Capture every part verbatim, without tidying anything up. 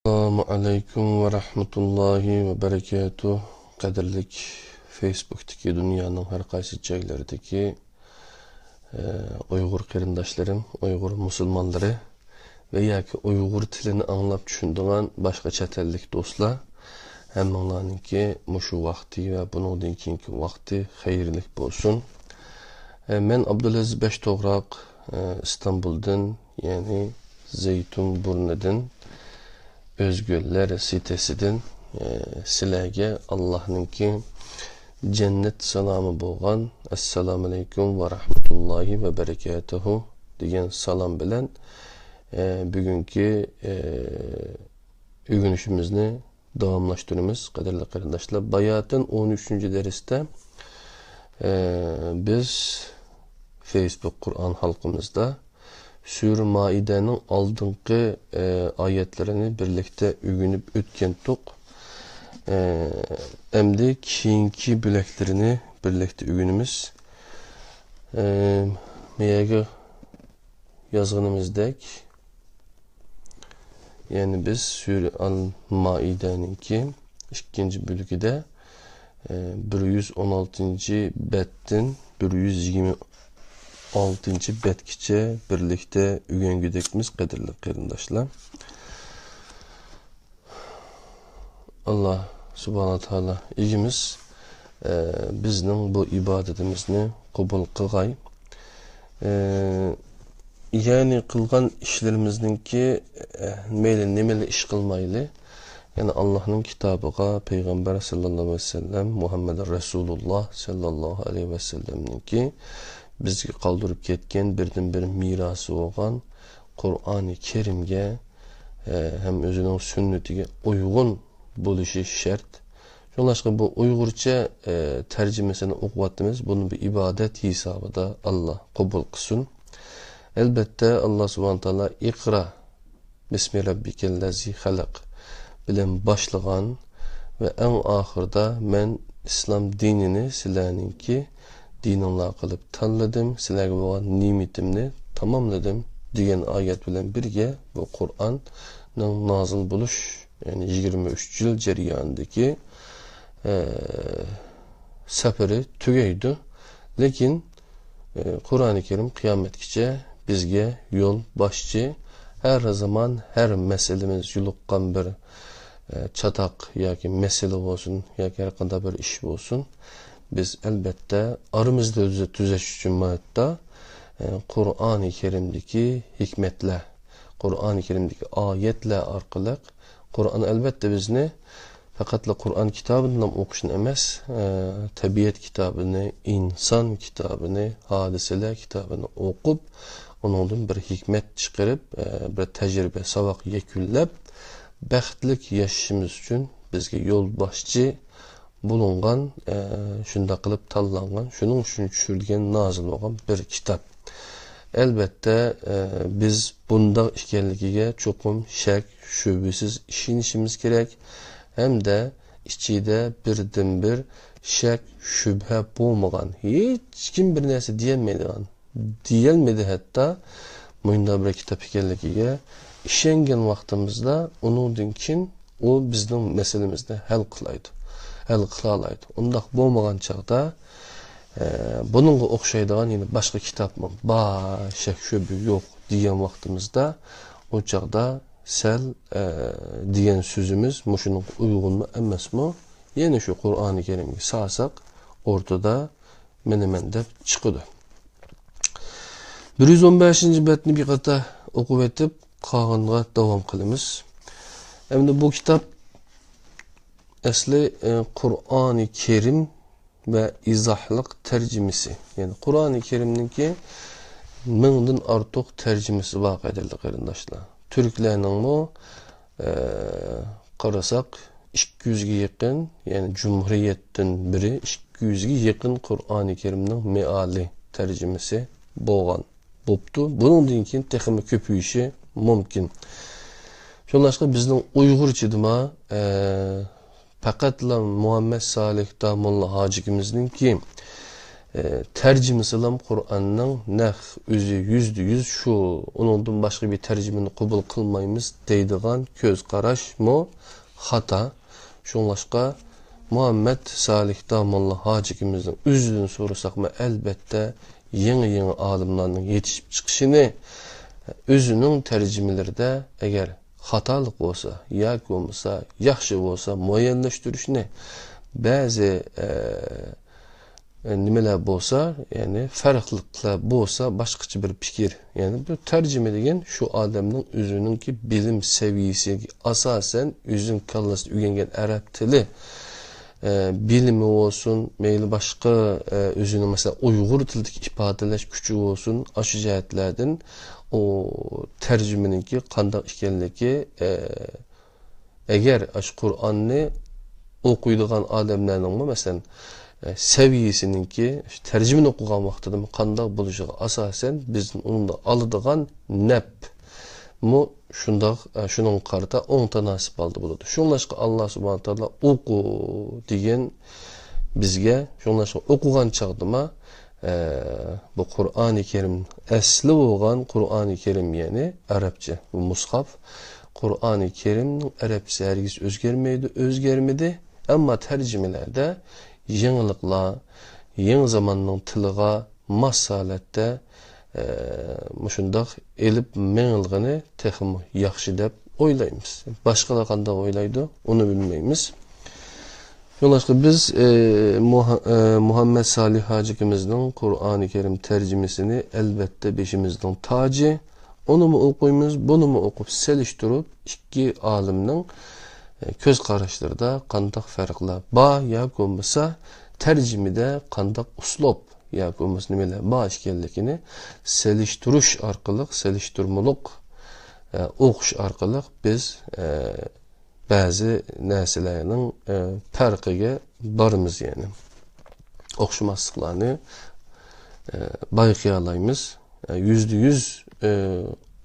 ئەسسالامۇ ئەلەيكۇم ۋە رەھمەتۇللاھى ۋە بەرىكاتۇھ. قەدىرلىك فېيسبۇكتىكى دۇنيانىڭ ھەر قايسى جايلىرىدىكى، ئە، ئۇيغۇر قېرىنداشلىرىم، ئۇيغۇر مۇسۇلمانلىرى ۋە ياكى ئۇيغۇر تىلىنى ئاڭلاپ چۈشىنىدىغان باشقا چەت ئەللىك دوستلار، ھەممىڭلارنىڭكى مۇشۇ ۋاقتى ۋە بۇنىڭدىن كېيىنكى ۋاقتى خەيرلىك بولسۇن. ئە، مەن ئابدۇلئەزىز بەشتوغراق، ئە، ئىستانبۇلدىن، يەنى زەيتۇن بۇرنىدىن ئۆزگۈلەر سىتىسىدىن، ئە، سىلەرگە ئاللاھنىڭكى جەننەت سالامى بولغان «ئەسسالامۇئەلەيكۇم ۋە رەھمەتۇللاھى ۋە بەرىكاتۇھۇ» دېگەن سالام بىلەن، ئە، بۈگۈنكى، ئە، ئۆگىنىشىمىزنى داۋاملاشتۇرىمىز، قەدىرلىك قېرىنداشلار. باياتىن ئون ئۈچىنچى دەرستە، ئە، بىز فېيسبۇك قۇرئان ھالقىمىزدا سۈرە مائىدەنىڭ ئالدىنقى، ئە، ئايەتلىرىنى بىرلىكتە ئۆگىنىپ ئۆتكەنتۇق. ئە، ئەمدى كېيىنكى بۆلەكلىرىنى بىرلىكتە ئۆگىنىمىز. ئە، مەيەگە يازغىنىمىزدەك، يەنى بىز سۈرە ئەل مائىدەنىڭكى ئىككىنچى بۆلىكىدە، ئە، بىر يۈز ئون ئالتىنچى بەتتىن بىر يۈز يىگىرمە ئالتىنچى بەتكىچە بىرلىكتە ئۆگەنگۈدەكمىز، قەدىرلىك قېرىنداشلار. ئاللا سۇبھانە تائالا ئىگىمىز، ئە، بىزنىڭ بۇ ئىبادىتىمىزنى قوبۇل قىلغاي. ئە، يەنى قىلغان ئىشلىرىمىزنىڭكى، ئە، مەيلى نېمىلا ئىش قىلمايلى، يەنى ئاللانىڭ كىتابىغا، پەيغەمبەر ساللاللاھۇ ئەلەيھى ۋەسەللەم، مۇھەممەد رەسۇلۇللا ساللاللاھۇ ئەلەيھى ۋەسەللەمنىڭكى بىزگە قالدۇرۇپ كەتكەن بىردىنبىر مىراسى بولغان قۇرئانى كەرىمگە، ئە، ھەم ئۆزىنىڭ سۈننىتىگە ئۇيغۇن بولۇشى شەرت. شۇڭلاشقا بۇ ئۇيغۇرچە، ئە، تەرجىمىسىنى ئوقۇۋاتىمىز. بۇنى بىر ئىبادەت ھېسابىدا ئاللا قوبۇل قىلسۇن. ئەلبەتتە، ئاللا سۇبھانە تائالا «ئىقرا بىسمى رەببىكەللەزى خەلەق» بىلەن باشلىغان ۋە ئەڭ ئاخىرىدا «مەن ئىسلام دىنىنى سىلەرنىڭكى دىنىڭلار قىلىپ تاللىدىم، سىلەرگە بولغان نېمىتىمنى تاماملىدىم» دېگەن ئايەت بىلەن بىرگە، بۇ قۇرئاننىڭ نازىل بولۇش، يەنى يىگىرمە ئۈچ يىل جەريانىدىكى، ئە، سەپىرى تۈگەيدۇ. لېكىن، ئە، قۇرئانى كەرىم قىيامەتكىچە بىزگە يول باشچى. ھەر زامان، ھەر مەسىلىمىز يولۇققان بىر، ئە، چاتاق ياكى مەسىلە بولسۇن، ياكى ھەر قانداق بىر ئىش بولسۇن، بىز ئەلبەتتە ئارىمىزدا تۈزە-، تۈزەش ئۈچۈن مايتتا، ئە، قۇرئانى كەرىمدىكى ھېكمەتلەر، قۇرئانى كەرىمدىكى ئايەتلەر ئارقىلىق، قۇرئان ئەلبەتتە بىزنى پەقەتلا قۇرئان كىتابىنىلا ئوقۇشنى ئەمەس، ئە، تەبىئەت كىتابىنى، ئىنسان كىتابىنى، ھادىسىلەر كىتابىنى ئوقۇپ، ئۇنىڭدىن بىر ھېكمەت چىقىرىپ، ئە، بىر تەجرىبە، ساۋاق يەكۈنلەپ، بەختلىك ياشىشىمىز ئۈچۈن بىزگە يول باشچى بولۇنغان، ئە، شۇنداق قىلىپ تاللانغان، شۇنىڭ ئۈچۈن چۈشۈرۈلگەن، نازىل بولغان بىر كىتاب. ئەلبەتتە، ئە، بىز بۇنداق ئىكەنلىكىگە چوقۇم شەك، شۈبھىسىز ئىشىنىشىمىز كېرەك ھەمدە ئىچىدە بىردىنبىر شەك، شۈبھە بولمىغان، ھېچكىم بىر نەرسە دېيەلمەيدىغان، دېيەلمىدى ھەتتا، مۇنداق بىر كىتاب ئىكەنلىكىگە ئىشەنگەن ۋاقتىمىزدا، ئۇنىڭدىن كېيىن ئۇ بىزنىڭ مەسىلىمىزنى ھەل قىلالايدۇ، ھەل قىلالايدۇ. ئۇنداق بولمىغان چاغدا، ئە، بۇنىڭغا ئوخشايدىغان يەنە باشقا كىتابمۇ بار، شەك شۈبھە يوق دېگەن ۋاقتىمىزدا، ئۇ چاغدا سەل، ئە، دېگەن سۆزىمىز مۇشۇنىڭغا ئۇيغۇنمۇ ئەمەسمۇ؟ يەنە شۇ قۇرئانى كەرىمگە سالساق، ئورتىدا مېنىمەن دەپ چىقىدۇ. بىر يۈز ئون بەشىنچى بەتنى بىر قاتا ئوقۇۋېتىپ، قالغىنىغا داۋام قىلىمىز. ئەمدى بۇ كىتاب ئەسلى، ئە، قۇرئانى كەرىم ۋە ئىزاھلىق تەرجىمىسى. يەنى قۇرئانى كەرىمنىڭكى مىڭدىن ئارتۇق تەرجىمىسى بار، قەدىرلىك قېرىنداشلار. تۈركلەرنىڭمۇ، ئە، قارىساق، ئىككى يۈزگە يېقىن، يەنى جۇمھۇرىيەتتىن بېرى ئىككى يۈزگە يېقىن قۇرئانى كەرىمنىڭ مېئالى تەرجىمىسى بولغان. بوپتۇ. بۇنىڭدىن كېيىن تېخىمۇ كۆپىيىشى مۇمكىن. شۇڭلاشقا بىزنىڭ ئۇيغۇرچىدىمۇ، ئە، پەقەتلا مۇھەممەد سالىھ داموللا ھاجىكىمىزنىڭكى، ئە، تەرجىمىسىلام قۇرئاننىڭ نەق ئۆزى يۈزدە يۈز شۇ، ئۇنىڭدىن باشقا بىر تەرجىمىنى قوبۇل قىلمايمىز دەيدىغان كۆز قاراشمۇ خاتا. شۇڭلاشقا مۇھەممەد سالىھ داموللا ھاجىكىمىزنىڭ ئۆزىدىن سورىساقمۇ، ئەلبەتتە، يېڭى-يېڭى ئالىملارنىڭ يېتىشىپ چىقىشىنى، ئۆزىنىڭ تەرجىمىلىرىدە ئەگەر خاتالىق بولسا ياكى بولمىسا ياخشى بولسا مۇئەييەنلەشتۈرۈشنى، بەزى، ئە، نېمىلەر بولسا، يەنى پەرقلىقلار بولسا باشقىچە بىر پىكىر. يەنى بۇ تەرجىمە دېگەن شۇ ئادەمنىڭ ئۆزىنىڭكى بىلىم سەۋىيەسىگە ئاساسەن ئۆزىنىڭ كاللىسىدا ئۆگەنگەن ئەرەب تىلى، ئە، بىلىمى بولسۇن، مەيلى باشقا، ئە، ئۆزىنىڭ مەسىلەن ئۇيغۇر تىلىدىكى ئىپادىلەش كۈچى بولسۇن، ئاشۇ جەھەتلەردىن ئۇ تەرجىمىنىڭكى قانداق ئىكەنلىكى، ئە، ئەگەر ئاشۇ قۇرئاننى ئوقۇيدىغان ئادەملەرنىڭمۇ، مەسىلەن، ئە، سەۋىيەسىنىڭكى، تەرجىمىنى ئوقۇغان ۋاقتىدىمۇ قانداق بولۇشىغا ئاساسەن، بىزدىن ئۇنىڭدا ئالىدىغان نەپمۇ شۇنداق، ئە، شۇنىڭغا قارىتا ئوڭ تاناسىپ ھالدا بولىدۇ. شۇڭلاشقا ئاللا سۇبھانە تائالا «ئوقۇ» دېگەن بىزگە، شۇڭلاشقا ئوقۇغان چاغدىما، ئە، بۇ قۇرئانى كەرىم، ئەسلى بولغان قۇرئانى كەرىم، يەنى ئەرەبچە بۇ مۇسھاف. قۇرئانى كەرىمنىڭ ئەرەبچىسى ھەرگىز ئۆزگەرمەيدۇ، ئۆزگەرمىدى. ئەمما تەرجىمىلەردە يېڭىلىقلار، يېڭى زاماننىڭ تىلىغا ماس ھالەتتە، ئە، مۇشۇنداق ئېلىپ مېڭىلغىنى تېخىمۇ ياخشى دەپ ئويلايمىز. باشقىلار قانداق ئويلايدۇ، ئۇنى بىلمەيمىز. شۇڭلاشقا بىز، ئى، مۇھا-، ئى، مۇھەممەد سالىھ ھاجىكىمىزنىڭ قۇرئانى كەرىم تەرجىمىسىنى ئەلۋەتتە بېشىمىزنىڭ تاجى. ئۇنىمۇ ئوقۇيمىز، بۇنىمۇ ئوقۇپ سېلىشتۇرۇپ، ئىككى ئالىمنىڭ، ئى، كۆز قاراشلىرىدا قانداق پەرقلەر بار ياكى بولمىسا تەرجىمىدە قانداق ئۇسلۇب ياكى بولمىسا نېمىلەر بار ئىكەنلىكىنى سېلىشتۇرۇش ئارقىلىق، سېلىشتۇرمىلىق، ئى، ئوقۇش ئارقىلىق بىز، ئى، بەزى نەرسىلەرنىڭ، ئە، پەرقىگە بارىمىز، يەنى ئوخشىماسلىقلارنى، ئە، بايقىيالايمىز. ئە، يۈزدە يۈز، ئە،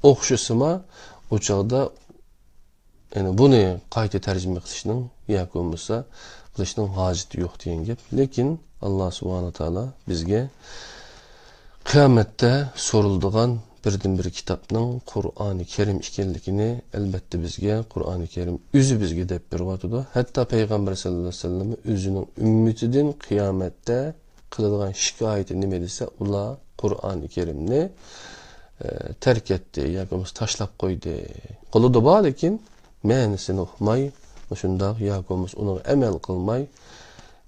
ئوخشىسىمۇ، ئۇ چاغدا، يەنى بۇنى قايتا تەرجىمە قىلىشنىڭ ياكى بولمىسا قىلىشنىڭ ھاجىتى يوق دېگەن گەپ. لېكىن ئاللا سۇبھانە تائالا بىزگە قىيامەتتە سورىلىدىغان بىردىنبىر كىتابنىڭ قۇرئانى كەرىم ئىكەنلىكىنى، ئەلۋەتتە، بىزگە قۇرئانى كەرىم ئۆزى بىزگە دەپ بېرىۋاتىدۇ. ھەتتا پەيغەمبەر سەللەللاھۇ ئەلەيھى ۋەسەللەم ئۆزىنىڭ ئۈممىتىدىن قىيامەتتە قىلىدىغان شىكايىتى نېمە دېسە، ئۇلار قۇرئانى كەرىمنى، ئە، تەرك ئەتتى ياكى بولمىسا تاشلاپ قويدى. قولىدا بار، لېكىن مەنىسىنى ئۇقماي، مۇشۇنداق ياكى بولمىسا ئۇنىڭغا ئەمەل قىلماي،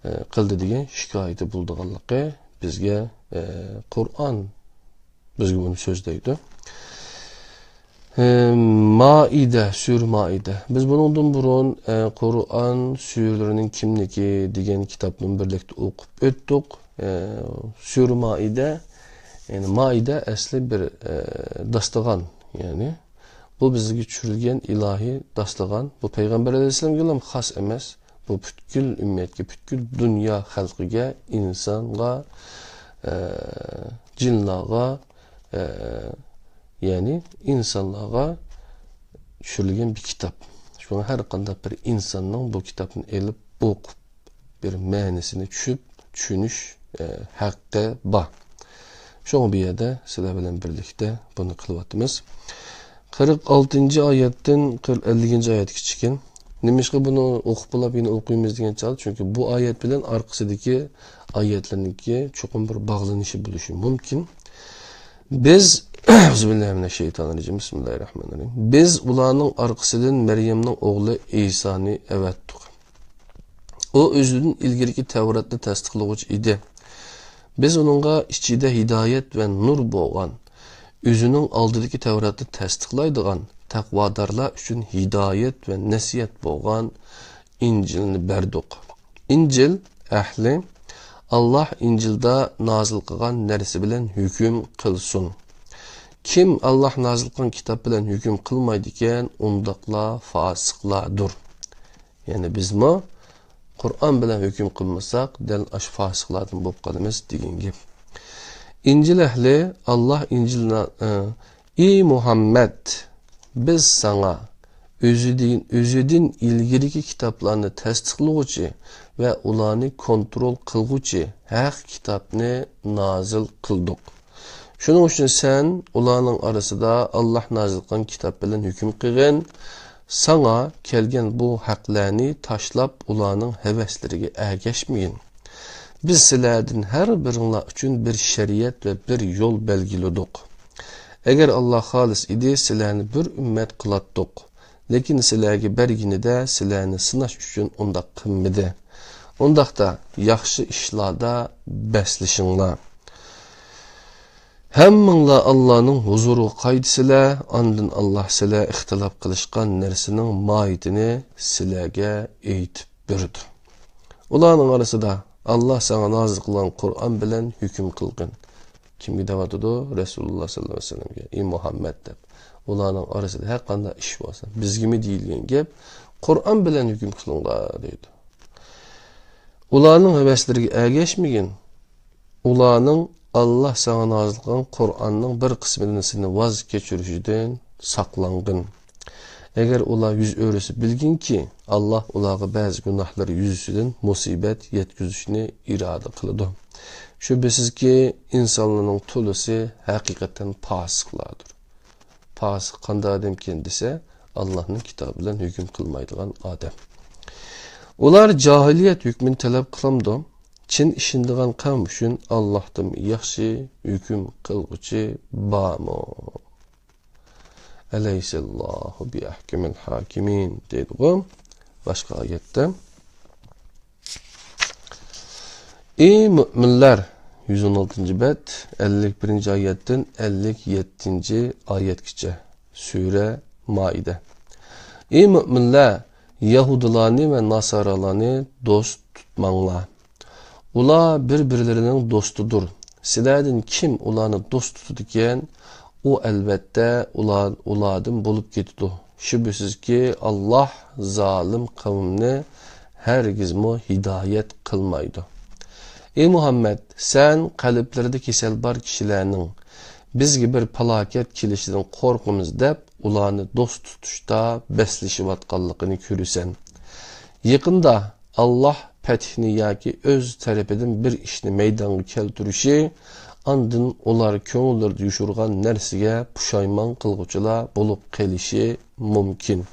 ئە، قىلدى دېگەن شىكايىتى بولىدىغانلىقى بىزگە، ئە، قۇرئان بىزگە بۇنى سۆزلەيدۇ. ئە، مائىدە، سۈرە مائىدە. بىز بۇنىڭدىن بۇرۇن، ئە، قۇرئان سۈرىلىرىنىڭ كىملىكى دېگەن كىتابنى بىرلىكتە ئوقۇپ ئۆتتۇق. ئە، سۈرە مائىدە، يەنى مائىدە ئەسلى بىر، ئە، داستىخان، يەنى بۇ بىزگە چۈشۈرۈلگەن ئىلاھىي داستىخان. بۇ پەيغەمبەر ئەلەيھىسسالامغىلا خاس ئەمەس. بۇ پۈتكۈل ئۈممەتكە، پۈتكۈل دۇنيا خەلقىگە، ئىنسانغا، ئە، جىنلارغا، ئە، يەنى ئىنسانلارغا چۈشۈرۈلگەن بىر كىتاب. شۇڭا ھەر قانداق بىر ئىنساننىڭ بۇ كىتابنى ئېلىپ ئوقۇپ، بىر مەنىسىنى چۈشۈپ، چۈشىنىش، ئە، ھەققى بار. شۇڭا بۇ يەردە سىلەر بىلەن بىرلىكتە بۇنى قىلىۋاتىمىز. قىرىق ئالتىنچى ئايەتتىن قىرىق، ئەللىكىنچى ئايەتكىچىكىن. نېمىشقا بۇنى ئوقۇپ بولاپ يەنە ئوقۇيمىز دېگەن چاغدا، چۈنكى بۇ ئايەت بىلەن ئارقىسىدىكى ئايەتلەرنىڭكى چوقۇم بىر باغلىنىشى بولۇشى مۇمكىن. بىز، ئەئۇزۇبىللاھىمىنەششەيتانىررەجىم، بىسمىللاھىررەھمانىررەھىم. بىز ئۇلارنىڭ ئارقىسىدىن مەريەمنىڭ ئوغلى ئىسانى ئەۋەتتۇق. ئۇ ئۆزىدىن ئىلگىرىكى تەۋراتنى تەستىقلىغۇچى ئىدى. بىز ئۇنىڭغا ئىچىدە ھىدايەت ۋە نۇر بولغان، ئۆزىنىڭ ئالدىدىكى تەۋراتنى تەستىقلايدىغان، تەقۋادارلار ئۈچۈن ھىدايەت ۋە نەسىھەت بولغان ئىنجىلنى بەردۇق. ئىنجىل ئەھلى ئاللا ئىنجىلدا نازىل قىلغان نەرسە بىلەن ھۆكۈم قىلسۇن. كىم ئاللا نازىل قىلغان كىتاب بىلەن ھۆكۈم قىلمايدىكەن، ئۇنداقلار فاسىقلاردۇر. يەنى بىزمۇ قۇرئان بىلەن ھۆكۈم قىلمىساق، دەل ئاشۇ فاسىقلاردىن بولۇپ قالىمىز دېگەن گەپ. ئىنجىل ئەھلى، ئاللا ئىنجىلدا، ئى مۇھەممەد، بىز ساڭا ئۆزىدىن، ئۆزىدىن ئىلگىرىكى كىتابلارنى تەستىقلىغۇچى ۋە ئۇلارنى كونترول قىلغۇچى ھەق كىتابنى نازىل قىلدۇق. شۇنىڭ ئۈچۈن سەن ئۇلارنىڭ ئارىسىدا ئاللاھ نازىل قىلغان كىتاب بىلەن ھۆكۈم قىلغىن. ساڭا كەلگەن بۇ ھەقلەرنى تاشلاپ، ئۇلارنىڭ ھەۋەسلىرىگە ئەگەشمىگىن. بىز سىلەردىن ھەر بىرىڭلار ئۈچۈن بىر شەرىئەت ۋە بىر يول بەلگىلىدۇق. ئەگەر ئاللاھ خالىس ئىدى، سىلەرنى بىر ئۈممەت قىلاتتۇق. لېكىن سىلەرگە بەرگىنىدە سىلەرنى سىناش ئۈچۈن ئۇنداق قىلمىدى. ئۇنداقتا ياخشى ئىشلاردا بەسلىشىڭلار. ھەممىڭلار ئاللانىڭ ھۇزۇرىغا قايتىسىلەر، ئاندىن ئاللا سىلەر ئىختىلاپ قىلىشقان نەرسىنىڭ ماھىيىتىنى سىلەرگە ئېيتىپ بېرىدۇ. ئۇلارنىڭ ئارىسىدا، ئاللا ساڭا نازىل قىلغان قۇرئان بىلەن ھۆكۈم قىلغىن. كىمگە دەۋاتىدۇ؟ رەسۇلۇللا ساللاللاھۇ ئەلەيھى ۋەسەللەمگە. ئى مۇھەممەد دەپ. ئۇلارنىڭ ئارىسىدا ھەر قانداق ئىش بولسا، بىزگىمۇ دېيىلگەن گەپ، قۇرئان بىلەن ھۆكۈم قىلىڭلار دەيدۇ. ئۇلارنىڭ ھەۋەسلىرىگە ئەگەشمىگىن. ئۇلارنىڭ ئاللا ساڭا نازىل قىلغان قۇرئاننىڭ بىر قىسمىدىن سېنى ۋاز كەچۈرۈشىدىن ساقلانغىن. ئەگەر ئۇلار يۈز ئۆرۈسە، بىلگىنكى، ئاللا ئۇلارغا بەزى گۇناھلىرى يۈزىسىدىن مۇسىبەت يەتكۈزۈشنى ئىرادە قىلىدۇ. شۈبھىسىزكى، ئىنسانلارنىڭ تولىسى ھەقىقەتەن پاسىقلاردۇر. پاسىق قانداق ئادەمكەن دېسە، ئاللانىڭ كىتابى بىلەن ھۆكۈم قىلمايدىغان ئادەم. ئۇلار جاھىلىيەت ھۆكمىنى تەلەپ قىلامدۇ؟ چىن ئىشىنىدىغان قەۋم ئۈچۈن ئاللاھتىن ياخشى ھۆكۈم قىلغۇچى بارمۇ؟ ئەلەيسەللاھۇ بىئەھكەمىل ھاكىمىن دەيدىغۇ باشقا ئايەتتە. ئى مۆمىنلەر، يۈز ئون ئالتىنچى بەت، ئەللىك بىرىنچى ئايەتتىن ئەللىك يەتتىنچى ئايەتكىچە، سۈرە مائىدە. ئى مۆمىنلەر، يەھۇدىيلارنى ۋە ناسارالارنى دوست تۇتماڭلار. ئۇلار بىر-بىرلىرىنىڭ دوستىدۇر. سىلەردىن كىم ئۇلارنى دوست تۇتىدىكەن، ئۇ ئەلۋەتتە ئۇلار، ئۇلاردىن بولۇپ كېتىدۇ. شۈبھىسىزكى، ئاللاھ زالىم قەۋمنى ھەرگىزمۇ ھىدايەت قىلمايدۇ. ئى مۇھەممەد، سەن قەلبلىرىدە كېسەل بار كىشىلەرنىڭ، بىزگە بىر پالاكەت كېلىشىدىن قورقىمىز دەپ، ئۇلارنى دوست تۇتۇشتا بەسلىشىۋاتقانلىقىنى كۆرىسەن. يېقىندا ئاللاھ پەتھنى ياكى ئۆز تەرىپىدىن بىر ئىشنى مەيدانغا كەلتۈرۈشى، ئاندىن ئۇلار كۆڭۈللىرىدە يوشۇرغان نەرسىگە پۇشايمان قىلغۇچىلار بولۇپ قېلىشى مۇمكىن.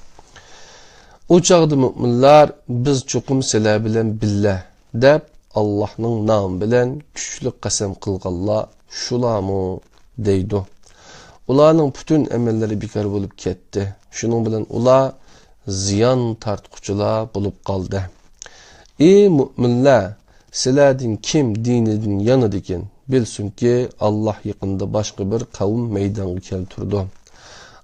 ئۇ چاغدا مۆمىنلار، بىز چوقۇم سىلەر بىلەن بىللە، دەپ، ئاللاھنىڭ نامى بىلەن كۈچلۈك قەسەم قىلغانلار شۇلارمۇ؟ دەيدۇ. ئۇلارنىڭ پۈتۈن ئەمەللىرى بىكار بولۇپ كەتتى. شۇنىڭ بىلەن ئۇلار زىيان تارتقۇچىلار بولۇپ قالدى. ئى مۆمىنلەر، سىلەردىن كىم دىنىدىن يانىدىكىن، بىلسۇنكى، ئاللاھ يېقىندا باشقا بىر قەۋم مەيدانغا كەلتۈرىدۇ.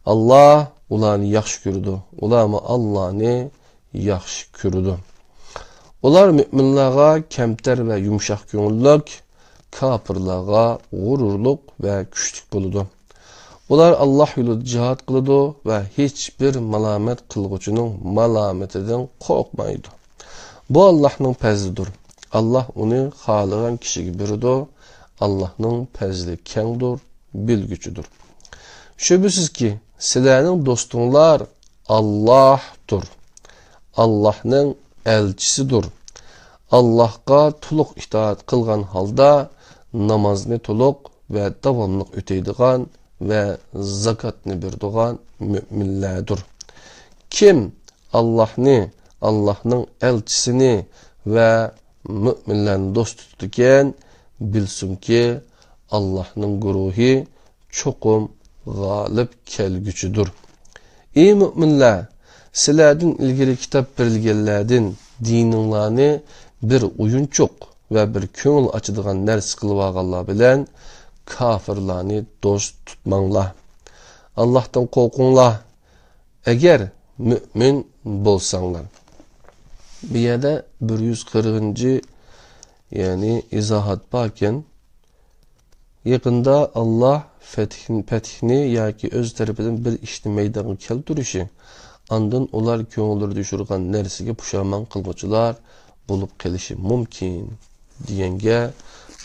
ئاللاھ ئۇلارنى ياخشى كۆرىدۇ. ئۇلارمۇ ئاللاھنى ياخشى كۆرىدۇ. ئۇلار مۆمىنلارغا كەمتەر ۋە يۇمشاق كۆڭۈللۈك، كاپىرلارغا غۇرۇرلۇق ۋە كۈچلۈك بولىدۇ. ئۇلار ئاللاھ يولىدا جىھاد قىلىدۇ ۋە ھېچبىر مالامەت قىلغۇچىنىڭ مالامىتىدىن قورقمايدۇ. بۇ ئاللاھنىڭ پەزلىدۇر. ئاللاھ ئۇنى خالىغان كىشىگە بېرىدۇ. ئاللاھنىڭ پەزلى كەڭدۇر، بىلگۈچىدۇر. شۈبھىسىزكى، سىلەرنىڭ دوستۇڭلار ئاللاھتۇر. ئاللاھنىڭ ئەلچىسىدۇر. ئاللاھقا تولۇق ئىتائەت قىلغان ھالدا نامازنى تولۇق ۋە داۋاملىق ئۆتەيدىغان ۋە زاكاتنى بېرىدىغان مۆمىنلەردۇر. كىم ئاللاھنى، ئاللاھنىڭ ئەلچىسىنى ۋە مۆمىنلەرنى دوست تۇتىدىكەن، بىلسۇنكى، ئاللاھنىڭ گۇرۇھى چوقۇم غالىب كەلگۈچىدۇر. ئى مۆمىنلەر، سىلەردىن ئىلگىرى كىتاب بېرىلگەنلەردىن دىنىڭلارنى بىر ئويۇنچۇق ۋە بىر كۆڭۈل ئاچىدىغان نەرسە قىلىۋالغانلار بىلەن كاپىرلارنى دوست تۇتماڭلار. ئاللاھتىن قورقۇڭلار، ئەگەر مۆمىن بولساڭلار. بۇ يەردە بىر يۈز قىرىقىنچى، يەنى ئىزاھات باركەن. يېقىندا ئاللاھ پەتھنى، پەتھنى ياكى ئۆز تەرىپىدىن بىر ئىشنى مەيدانغا كەلتۈرۈشى، ئاندىن ئۇلار كۆڭۈللىرىدە يوشۇرغان نەرسىگە پۇشايمان قىلغۇچىلار بولۇپ قېلىشى مۇمكىن، دېگەنگە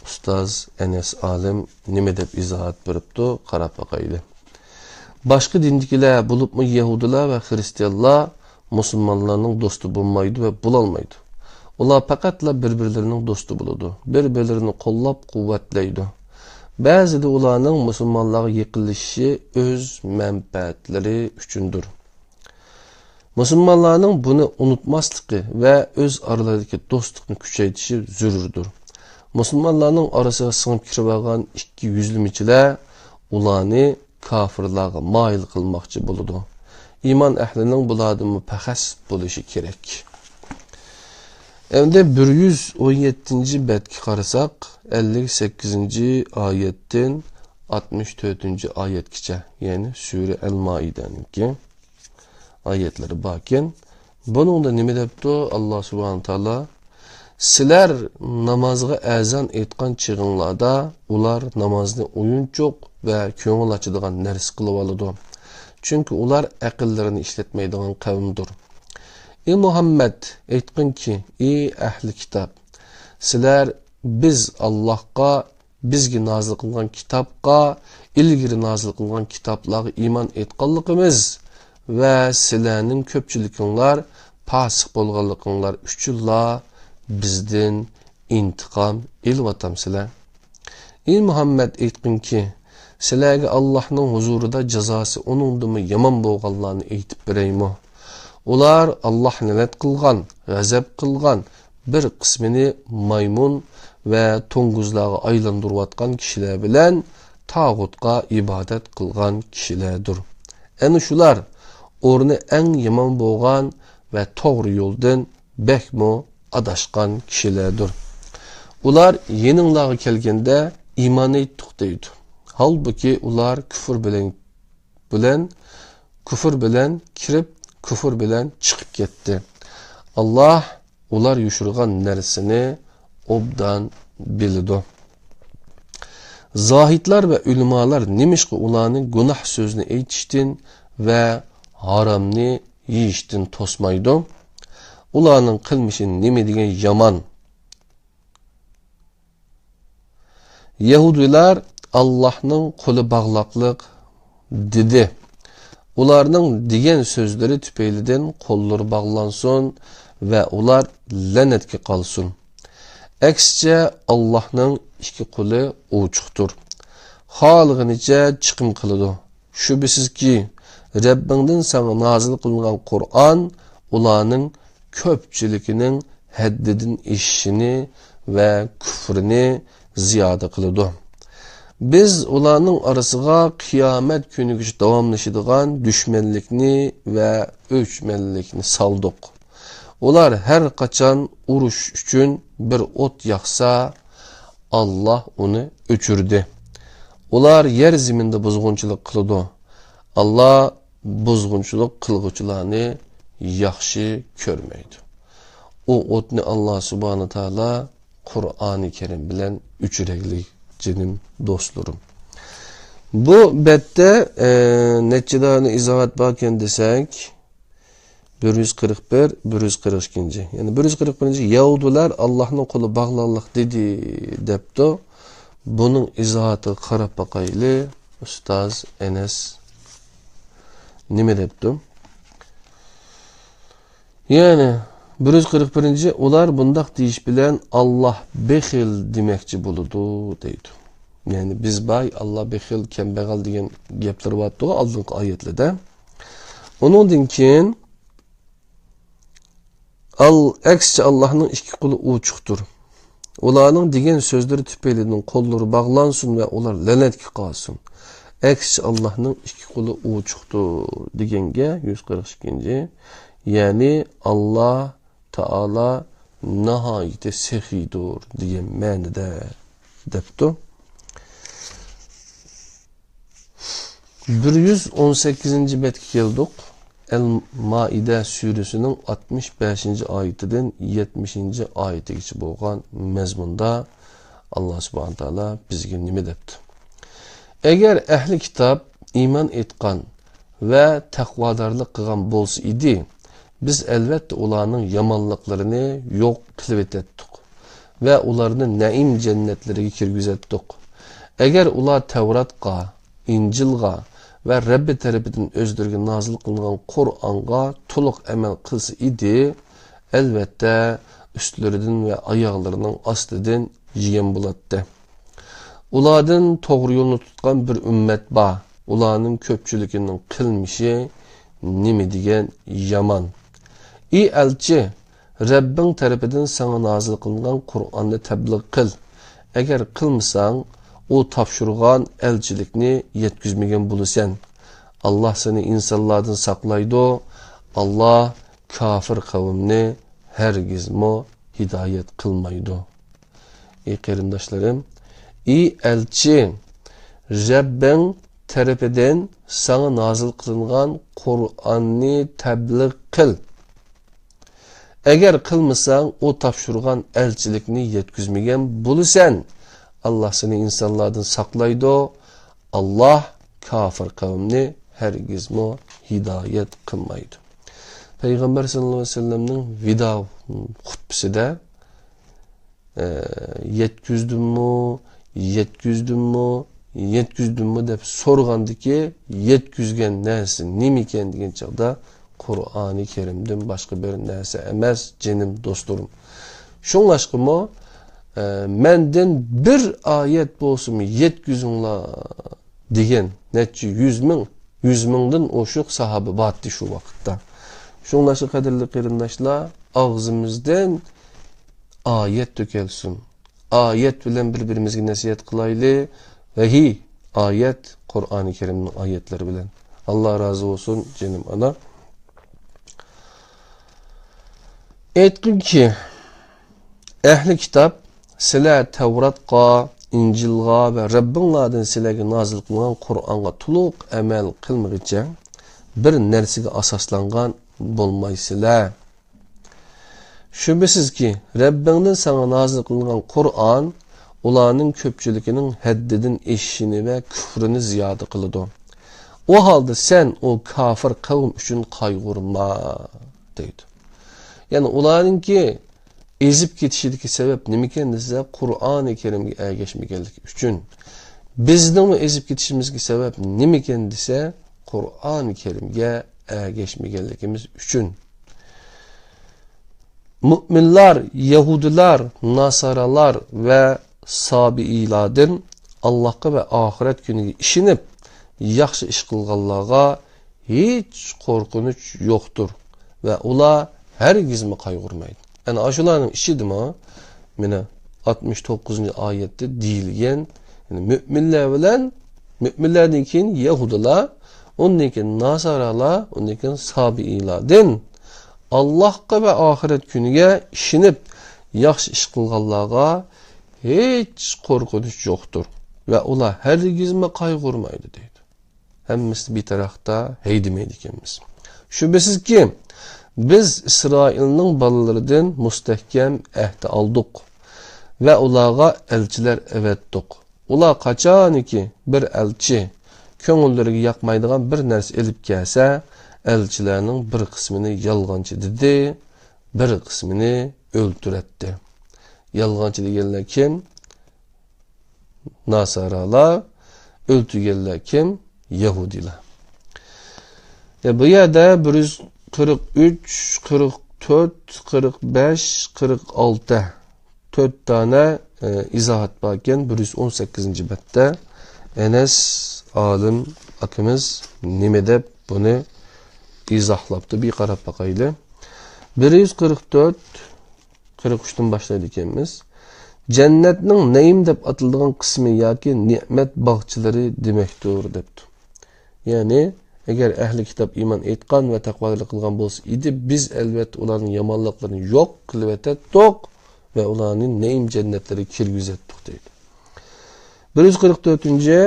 ئۇستاز ئەنەس ئالىم نېمە دەپ ئىزاھات بېرىپتۇ، قاراپ باقايلى. باشقا دىندىكىلەر، بولۇپمۇ يەھۇدىيلار ۋە خىرىستىيانلار مۇسۇلمانلارنىڭ دوستى بولمايدۇ ۋە بولالمايدۇ. ئۇلار پەقەتلا بىر-بىرلىرىنىڭ دوستى بولىدۇ. بىر-بىرلىرىنى قوللاپ-قۇۋۋەتلەيدۇ. بەزىدە ئۇلارنىڭ مۇسۇلمانلارغا يېقىنلىشىشى ئۆز مەنپەئەتلىرى ئۈچۈندۇر. مۇسۇلمانلارنىڭ بۇنى ئۇنتۇماسلىقى ۋە ئۆز ئارىلىرىدىكى دوستلۇقنى كۈچەيتىشى زۆرۈردۇر. مۇسۇلمانلارنىڭ ئارىسىغا سىڭىپ كىرىۋالغان ئىككى يۈزلىمىچىلەر ئۇلارنى كاپىرلارغا مايىل قىلماقچى بولىدۇ. ئىمان ئەھلىنىڭ بۇلاردىنمۇ پەخەس بولۇشى كېرەك. ئەمدى بىر يۈز ئون يەتتىنچى بەتكە قارىساق، ئەللىك سەككىزىنچى ئايەتتىن ئاتمىش تۆتىنچى ئايەتكىچە، يەنى سۈرە ئەل مائىدەنىڭكى ئايەتلىرى باركەن. بۇنىڭدا نېمە دەپتۇ ئاللا سۇبھانە تائالا؟ سىلەر نامازغا ئەزان ئېيتقان چېغىڭلاردا ئۇلار نامازنى ئويۇنچۇق ۋە كۆڭۈل ئاچىدىغان نەرسە قىلىۋالىدۇ. چۈنكى ئۇلار ئەقىللىرىنى ئىشلەتمەيدىغان قەۋمدۇر. ئى مۇھەممەد، ئېيتقىنكى، ئى ئەھلى كىتاب، سىلەر بىز ئاللاھقا، بىزگە نازىل قىلغان كىتابقا، ئىلگىرى نازىل قىلغان كىتابلارغا ئىمان ئېيتقانلىقىمىز ۋە سىلەرنىڭ كۆپچىلىكىڭلار پاسىق بولغانلىقىڭلار ئۈچۈنلا بىزدىن ئىنتىقام ئېلىۋاتامسىلەر؟ ئى مۇھەممەد، ئېيتقىنكى، سىلەرگە ئاللاھنىڭ ھۇزۇرىدا جازاسى ئۇنىڭدىنمۇ يامان بولغانلارنى ئېيتىپ بېرەيمۇ؟ ئۇلار ئاللاھ نەلەت قىلغان، غەزەپ قىلغان، بىر قىسمىنى مايمۇن ۋە توڭگۇزلارغا ئايلاندۇرۇۋاتقان كىشىلەر بىلەن تاغۇتقا ئىبادەت قىلغان كىشىلەردۇر. ئەنە شۇلار ئورنى ئەڭ يامان بولغان ۋە توغرا يولدىن بەكمۇ ئاداشقان كىشىلەردۇر. ئۇلار يېنىڭلارغا كەلگەندە ئىمان ئېيتتۇق دەيدۇ. ھالبۇكى، ئۇلار كۇفر بىلەن، بىلەن، كۇفر بىلەن كىرىپ، كۇفر بىلەن چىقىپ كەتتى. ئاللاھ ئۇلار يوشۇرغان نەرسىنى ئوبدان بىلىدۇ. زاھىدلار ۋە ئۆلىمالار نېمىشقا ئۇلارنى گۇناھ سۆزنى ئېيتىشتىن ۋە ھارامنى يېيىشتىن توسمايدۇ؟ ئۇلارنىڭ قىلمىشى نېمە دېگەن يامان! يەھۇدىيلار ئاللاھنىڭ قولى باغلاقلىق دېدى. ئۇلارنىڭ دېگەن سۆزلىرى تۈپەيلىدىن قوللىرى باغلانسۇن ۋە ئۇلار لەنەتكە قالسۇن. ئەكسىچە، ئاللاھنىڭ ئىككى قولى ئوچۇقتۇر. خالىغىنىچە چىقىم قىلىدۇ. شۈبھىسىزكى، رەببىڭدىن ساڭا نازىل قىلىنغان قۇرئان ئۇلارنىڭ كۆپچىلىكىنىڭ ھەددىدىن ئېشىشىنى ۋە كۇفرىنى زىيادە قىلىدۇ. بىز ئۇلارنىڭ ئارىسىغا قىيامەت كۈنىگىچە داۋاملىشىدىغان دۈشمەنلىكنى ۋە ئۆچمەنلىكنى سالدۇق. ئۇلار ھەر قاچان ئۇرۇش ئۈچۈن بىر ئوت ياقسا، ئاللاھ ئۇنى ئۆچۈردى. ئۇلار يەر زېمىندا بۇزغۇنچىلىق قىلىدۇ. ئاللاھ بۇزغۇنچىلىق قىلغۇچىلارنى ياخشى كۆرمەيدۇ. ئۇ ئوتنى ئاللاھ سۇبھانە تائالا قۇرئانى كەرىم بىلەن ئۆچۈرەيلى، جېنىم دوستلىرىم. بۇ بەتتە، ئە، نەچچە دانە ئىزاھات باركەن دېسەك، بىر يۈز قىرىق بىر، بىر يۈز قىرىق ئىككىنچى. يەنى بىر يۈز قىرىق بىرىنچى، يەھۇدىيلار ئاللاھنىڭ قولى باغلانلىق دېدى، دەپتۇ. بۇنىڭ ئىزاھاتىغا قاراپ باقايلى، ئۇستاز ئەنەس نېمە دەپتۇ؟ يەنى بىر يۈز قىرىق بىرىنچى، ئۇلار بۇنداق دېيىش بىلەن ئاللاھ بېخىل دېمەكچى بولىدۇ، دەيدۇ. يەنى بىز باي، ئاللاھ بېخىل، كەمبەغەل دېگەن گەپلىرى بارتتىغۇ ئالدىنقى ئايەتلەردە. ئۇنىڭدىن كېيىن، ئال-، ئەكسىچە ئاللاھنىڭ ئىككى قولى ئوچۇقتۇر. ئۇلارنىڭ دېگەن سۆزلىرى تۈپەيلىدىن قوللىرى باغلانسۇن ۋە ئۇلار لەنەتكە قالسۇن. ئەكسىچە ئاللاھنىڭ ئىككى قولى ئوچۇقتۇر دېگەنگە يۈز قىرىق ئىككىنچى، يەنى ئاللاھ تائالا ناھايىتى سېخىيدۇر دېگەن مەنىدە، دەپتۇ. بىر يۈز ئون سەككىزىنچى بەتكە كەلدۇق. ئەل مائىدە سۈرىسىنىڭ ئاتمىش بەشىنچى ئايىتىدىن يەتمىشىنچى ئايىتىگىچە بولغان مەزمۇندا ئاللاھ سۇبھانە تائالا بىزگە نېمە دەپتۇ؟ ئەگەر ئەھلى كىتاب ئىمان ئېيتقان ۋە تەقۋادارلىق قىلغان بولسا ئىدى، بىز ئەلۋەتتە ئۇلارنىڭ يامانلىقلىرىنى يوق قىلىۋېتەتتۇق ۋە ئۇلارنى نەئىم جەننەتلىرىگە كىرگۈزەتتۇق. ئەگەر ئۇلار تەۋراتقا، ئىنجىلغا ۋە رەببى تەرىپىدىن ئۆزلىرىگە نازىل قىلىنغان قۇرئانغا تولۇق ئەمەل قىلسا ئىدى، ئەلۋەتتە، ئۈستلىرىدىن ۋە ئاياغلىرىنىڭ ئاستىدىن يېگەن بولاتتى. ئۇلاردىن توغرا يولنى تۇتقان بىر ئۈممەت بار. ئۇلارنىڭ كۆپچىلىكىنىڭ قىلمىشى نېمە دېگەن يامان. ئى ئەلچى، رەببىڭ تەرىپىدىن ساڭا نازىل قىلىنغان قۇرئاننى تەبلىغ قىل. ئەگەر قىلمىساڭ، ئۇ تاپشۇرغان ئەلچىلىكنى يەتكۈزمىگەن بولىسەن. ئاللا سېنى ئىنسانلاردىن ساقلايدۇ. ئاللا كاپىر قەۋمنى ھەرگىزمۇ ھىدايەت قىلمايدۇ. ئى قېرىنداشلىرىم، ئى ئەلچى، رەببىڭ تەرىپىدىن ساڭا نازىل قىلىنغان قۇرئاننى تەبلىغ قىل. ئەگەر قىلمىساڭ، ئۇ تاپشۇرغان ئەلچىلىكنى يەتكۈزمىگەن بولىسەن. ئاللا سېنى ئىنسانلاردىن ساقلايدۇ. ئاللا كاپىر قەۋمنى ھەرگىزمۇ ھىدايەت قىلمايدۇ. پەيغەمبەر سەللەللاھۇ ئەلەيھى ۋەسەللەمنىڭ ۋىدا خۇتبىسىدە، ئە، يەتكۈزدۈممۇ، يەتكۈزدۈممۇ، يەتكۈزدۈممۇ دەپ سورىغاندىكى، يەتكۈزگەن نەرسە نېمىكەن دېگەن چاغدا، قۇرئانى كەرىمدىن باشقا بىر نەرسە ئەمەس، جېنىم دوستلىرىم. شۇڭلاشقىمۇ، ئە، مەندىن بىر ئايەت بولسىمۇ يەتكۈزۈڭلار دېگەن نەچچە يۈز مىڭ، يۈز مىڭدىن ئوشۇق ساھابە بارتتى شۇ ۋاقىتتا. شۇڭلاشقا، قەدىرلىك قېرىنداشلار، ئاغزىمىزدىن ئايەت تۆكۈلسۇن. ئايەت بىلەن بىر-بىرىمىزگە نەسىھەت قىلايلى. ۋەھىي، ئايەت، قۇرئانى كەرىمنىڭ ئايەتلىرى بىلەن. ئاللا رازى بولسۇن، جېنىم ئانا. ئېيتقىنكى، ئەھلى كىتاب، سىلەر تەۋراتقا، ئىنجىلغا ۋە رەببىڭلاردىن سىلەرگە نازىل قىلغان قۇرئانغا تولۇق ئەمەل قىلمىغىچە بىر نەرسىگە ئاساسلانغان بولمايسىلەر. شۈبھىسىزكى، رەببىڭدىن ساڭا نازىل قىلىنغان قۇرئان ئۇلارنىڭ كۆپچىلىكىنىڭ ھەددىدىن ئېشىشىنى ۋە كۈفرىنى زىيادە قىلىدۇ. ئۇ ھالدا سەن ئۇ كاپىر قەۋم ئۈچۈن قايغۇرما، دەيدۇ. يەنى ئۇلارنىڭكى ئېزىپ كېتىشىدىكى سەۋەب نېمىكەن دېسە، قۇرئانى كەرىمگە ئەگەشمىگەنلىكى ئۈچۈن. بىزنىڭمۇ ئېزىپ كېتىشىمىزگە سەۋەب نېمىكەن دېسە، قۇرئانى كەرىمگە ئەگەشمىگەنلىكىمىز ئۈچۈن. مۆمىنلار، يەھۇدىيلار، ناسارالار ۋە سابىئىيلاردىن ئاللاھقا ۋە ئاخىرەت كۈنىگە ئىشىنىپ، ياخشى ئىش قىلغانلارغا ھېچ قورقۇنچ يوقتۇر ۋە ئۇلار ھەرگىزمۇ قايغۇرمايدۇ. ئەنە ئاشۇلارنىڭ ئىچىدىمۇ، مانا، ئاتمىش توققۇزىنچى ئايەتتە دېيىلگەن، يەنى مۆمىنلەر بىلەن، مۆمىنلەردىن كېيىن يەھۇدىيلار، ئۇندىن كېيىن ناسارالار، ئۇندىن كېيىن سابىئىيلاردىن ئاللاھقا ۋە ئاخىرەت كۈنىگە ئىشىنىپ، ياخشى ئىش قىلغانلارغا ھېچ قورقۇنچ يوقتۇر ۋە ئۇلار ھەرگىزمۇ قايغۇرمايدۇ، دەيدۇ. ھەممىسى بىتەرەقتە ھەيدىمەيدىكەنمىز. شۈبھىسىزكى، بىز ئىسرائىلنىڭ بالىلىرىدىن مۇستەھكەم ئەھدى ئالدۇق ۋە ئۇلارغا ئەلچىلەر ئەۋەتتۇق. ئۇلار قاچانكى بىر ئەلچى كۆڭۈللىرىگە ياقمايدىغان بىر نەرسە ئېلىپ كەلسە، ئەلچىلەرنىڭ بىر قىسمىنى يالغانچى دېدى، بىر قىسمىنى ئۆلتۈرەتتى. يالغانچى دېگەنلەر كىم؟ ناسارالار. ئۆلتۈرگەنلەر كىم؟ يەھۇدىيلار. يا، بۇ يەردە بىر يۈز قىرىق ئۈچ، قىرىق تۆت، قىرىق بەش، قىرىق ئالتە، تۆت دانە، ئە، ئىزاھات باركەن. بىر يۈز ئون سەككىزىنچى بەتتە ئەنەس ئالىم ئاكىمىز نېمە دەپ بۇنى ئىزاھلاپتۇ، بىر قاراپ باقايلى. بىر يۈز قىرىق تۆت، قىرىق ئۈچتىن باشلايدىكەنمىز. جەننەتنىڭ نەئىم دەپ ئاتىلىدىغان قىسمى ياكى نېمەت باغچىلىرى دېمەكتۇر، دەپتۇ. يەنى، ئەگەر ئەھلى كىتاب ئىمان ئېيتقان ۋە تەقۋادارلىق قىلغان بولسا ئىدى، بىز ئەلۋەتتە ئۇلارنىڭ يامانلىقلىرىنى يوق قىلىۋېتەتتۇق ۋە ئۇلارنى نەئىم جەننەتلىرىگە كىرگۈزەتتۇق، دەيدۇ. بىر يۈز قىرىق تۆتىنچى،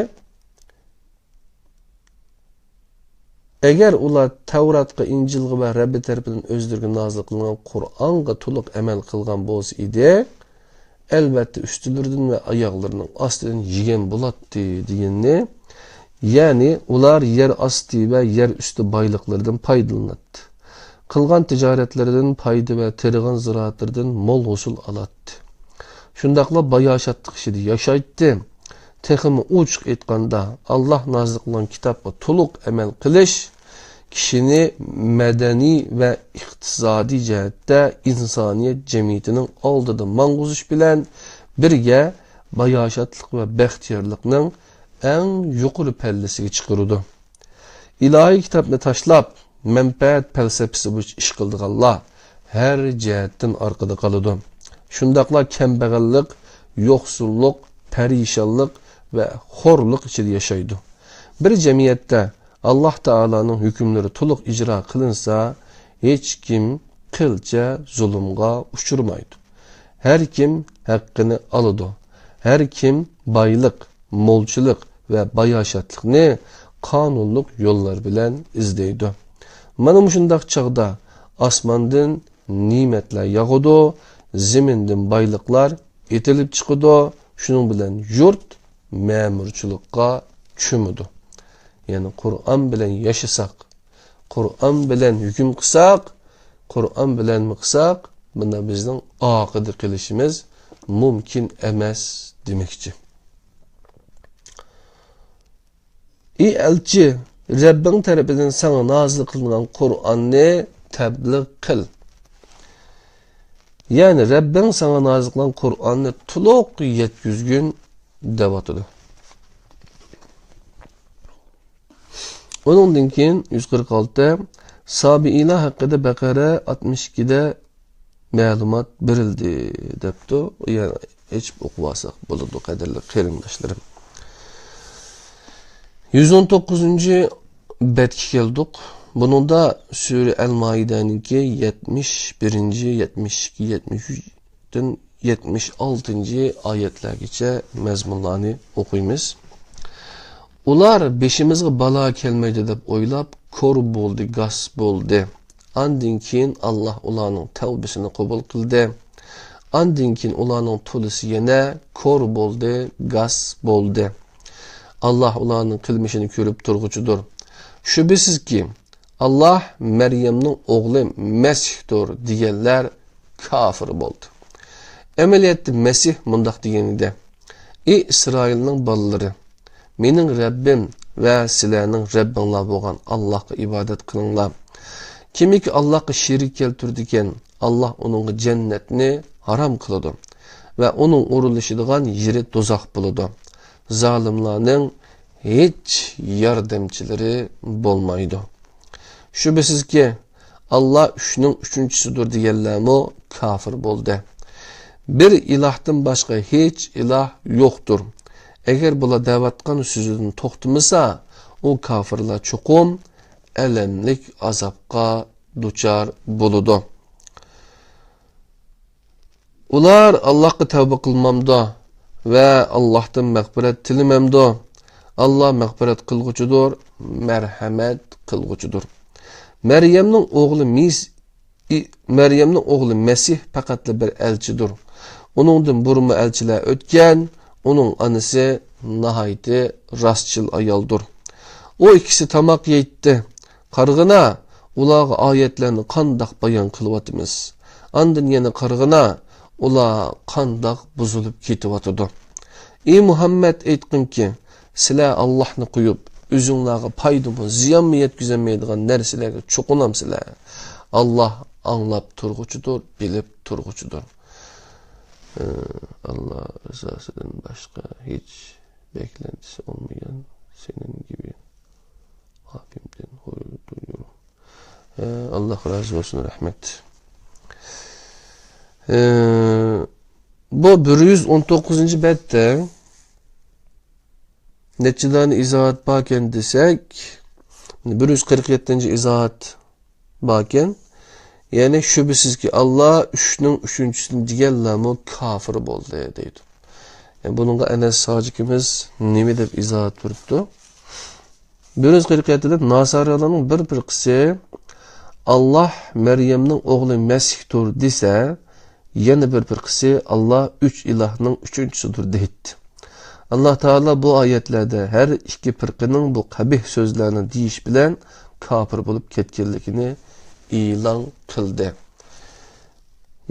ئەگەر ئۇلار تەۋراتقا، ئىنجىلغا ۋە رەببى تەرىپىدىن ئۆزلىرىگە نازىل قىلىنغان قۇرئانغا تولۇق ئەمەل قىلغان بولسا ئىدى، ئەلۋەتتە ئۈستىلىرىدىن ۋە ئاياغلىرىنىڭ ئاستىدىن يېگەن بولاتتى دېگىنىنى، يەنى ئۇلار يەر ئاستى ۋە يەر ئۈستى بايلىقلىرىدىن پايدىلىناتتى. قىلغان تىجارەتلىرىدىن پايدا ۋە تېرىغان زىرائەتلىرىدىن مول ھوسۇل ئالاتتى. شۇنداقلا باياشاتلىق ئىچىدە ياشايتتى. تېخىمۇ ئوچۇق ئېيتقاندا، ئاللاھ نازىل قىلغان كىتابقا تولۇق ئەمەل قىلىش كىشىنى مەدەنىي ۋە ئىقتىسادىي جەھەتتە ئىنسانىيەت جەمئىيىتىنىڭ ئالدىدا ماڭغۇزۇش بىلەن بىرگە، باياشاتلىق ۋە بەختىيارلىقنىڭ ئەڭ يۇقىرى پەللىسىگە چىقىرىدۇ. ئىلاھىي كىتابنى تاشلاپ، مەنپەئەت پەلسەپىسى بويىچە ئىش قىلىدىغانلار ھەر جەھەتتىن ئارقىدا قالىدۇ. شۇنداقلا كەمبەغەللىك، يوقسۇللۇق، پەرىشانلىق ۋە خورلۇق ئىچىدە ياشايدۇ. بىر جەمئىيەتتە ئاللاھ تائالانىڭ ھۆكۈملىرى تولۇق ئىجرا قىلىنسا، ھېچكىم قىلچە زۇلۇمغا ئۇچرىمايدۇ. ھەر كىم ھەققىنى ئالىدۇ. ھەر كىم بايلىق، مولچىلىق ۋە باياشاتلىقنى قانۇنلۇق يوللار بىلەن ئىزدەيدۇ. مانا مۇشۇنداق چاغدا ئاسماندىن نېمەتلەر ياغىدۇ، زېمىندىن بايلىقلار ئېتىلىپ چىقىدۇ، شۇنىڭ بىلەن يۇرت مەمۇرچىلىققا چۆمىدۇ. يەنى قۇرئان بىلەن ياشىساق، قۇرئان بىلەن ھۆكۈم قىلساق، قۇرئان بىلەنمۇ قىلساق، بۇندا بىزنىڭ ئارقىدا قېلىشىمىز مۇمكىن ئەمەس دېمەكچى. ئى ئەلچى، رەببىڭ تەرىپىدىن ساڭا نازىل قىلىنغان قۇرئاننى تەبلىغ قىل. يەنى رەببىڭ ساڭا نازىل قىلغان قۇرئاننى تولۇق يەتكۈزگىن دەۋاتىدۇ. ئۇنىڭدىن كېيىن يۈز قىرىق ئالتە، سابىئىيلار ھەققىدە بەقەرە ئاتمىش ئىككىدە مەلۇمات بېرىلدى، دەپتۇ. يەنە ئېچىپ ئوقۇۋالساق بولىدۇ، قەدىرلىك قېرىنداشلىرىم. يۈز ئون توققۇزىنچى بەتكە كەلدۇق. بۇنىڭدا سۈرە ئەل مائىدەنىڭكى يەتمىش بىرىنچى، يەتمىش ئىككى، يەتمىش ئۈچتىن يەتمىش ئالتىنچى ئايەتلەرگىچە مەزمۇنلارنى ئوقۇيمىز. ئۇلار بېشىمىزغا بالا كەلمەيدۇ دەپ ئويلاپ، كور بولدى، گاس بولدى. ئاندىن كېيىن ئاللاھ ئۇلارنىڭ تەۋبىسىنى قوبۇل قىلدى. ئاندىن كېيىن ئۇلارنىڭ تولىسى يەنە كور بولدى، گاس بولدى. ئاللاھ ئۇلارنىڭ قىلمىشىنى كۆرۈپ تۇرغۇچىدۇر. شۈبھىسىزكى، ئاللاھ مەريەمنىڭ ئوغلى مەسىھتۇر دېگەنلەر كاپىر بولدى. ئەمەلىيەتتە مەسىھ مۇنداق دېگەن ئىدى: ئى ئىسرائىلنىڭ بالىلىرى، مېنىڭ رەببىم ۋە سىلەرنىڭ رەببىڭلار بولغان ئاللاھقا ئىبادەت قىلىڭلار. كىمكى ئاللاھقا شېرىك كەلتۈرىدىكەن، ئاللاھ ئۇنىڭغا جەننەتنى ھارام قىلىدۇ ۋە ئۇنىڭ ئورۇنلىشىدىغان يېرى دوزاخ بولىدۇ. زالىملارنىڭ ھېچ ياردەمچىلىرى بولمايدۇ. شۈبھىسىزكى، ئاللاھ ئۈچنىڭ ئۈچىنچىسىدۇر دېگەنلەرمۇ كاپىر بولدى. بىر ئىلاھتىن باشقا ھېچ ئىلاھ يوقتۇر. ئەگەر بۇلار دەۋاتقان سۆزىدىن توختىمىسا، ئۇ كاپىرلار چوقۇم ئەلەملىك ئازابقا دۇچار بولىدۇ. ئۇلار ئاللاھقا تەۋبە قىلمامدۇ ۋە ئاللاھتىن مەغپىرەت تىلىمەمدۇ؟ ئاللاھ مەغپىرەت قىلغۇچىدۇر، مەرھەمەت قىلغۇچىدۇر. مەريەمنىڭ ئوغلى مىس-، ئى-، مەريەمنىڭ ئوغلى مەسىھ پەقەتلا بىر ئەلچىدۇر. ئۇنىڭدىن بۇرۇنمۇ ئەلچىلەر ئۆتكەن، ئۇنىڭ ئانىسى ناھايىتى راستچىل ئايالدۇر. ئۇ ئىككىسى تاماق يەيتتى. قارىغىنا، ئۇلارغا ئايەتلەرنى قانداق بايان قىلىۋاتىمىز. ئاندىن يەنە قارىغىنا، ئۇلار قانداق بۇزۇلۇپ كېتىۋاتىدۇ. ئى مۇھەممەد، ئېيتقىنكى، سىلەر ئاللاھنى قويۇپ، ئۆزۈڭلارغا پايدىمۇ، زىيانمۇ يەتكۈزەلمەيدىغان نەرسىلەرگە چوقۇنامسىلەر؟ ئاللاھ ئاڭلاپ تۇرغۇچىدۇر، بىلىپ تۇرغۇچىدۇر. ئى، ئاللاھ رىزاسىدىن باشقا ھېچ بەكلەنچىسى ئولمىغان سېنىڭ گىبى ئابىمدىن ھۇيۇر دۇيۇر. ئى، ئاللاھ رازى بولسۇن، رەھمەت. ئى، بۇ بىر يۈز ئون توققۇزىنچى بەتتە نەچچىلەرنى ئىزاھات باركەن دېسەك، بىر يۈز قىرىق يەتتىنچى ئىزاھات باركەن. يەنى شۈبھىسىزكى، ئاللاھ ئۈچنىڭ ئۈچىنچىسىدىن دېگەنلەرمۇ كاپىر بولدى، دەيدۇ. يەنى بۇنىڭغا ئەنەس ھاجىكىمىز نېمە دەپ ئىزاھات بېرىپتۇ؟ بىر يۈز قىرىق يەتتىدە ناسارالارنىڭ بىر پىرقىسى، ئاللاھ مەريەمنىڭ ئوغلى مەسىھتۇر دېسە، يەنە بىر پىرقىسى، ئاللاھ ئۈچ ئىلاھنىڭ ئۈچىنچىسىدۇر دەيتتى. ئاللاھ تائالا بۇ ئايەتلەردە ھەر ئىككى پىرقىنىڭ بۇ قەبىھ سۆزلەرنى دېيىش بىلەن كاپىر بولۇپ كەتكەنلىكىنى ئېلان قىلدى.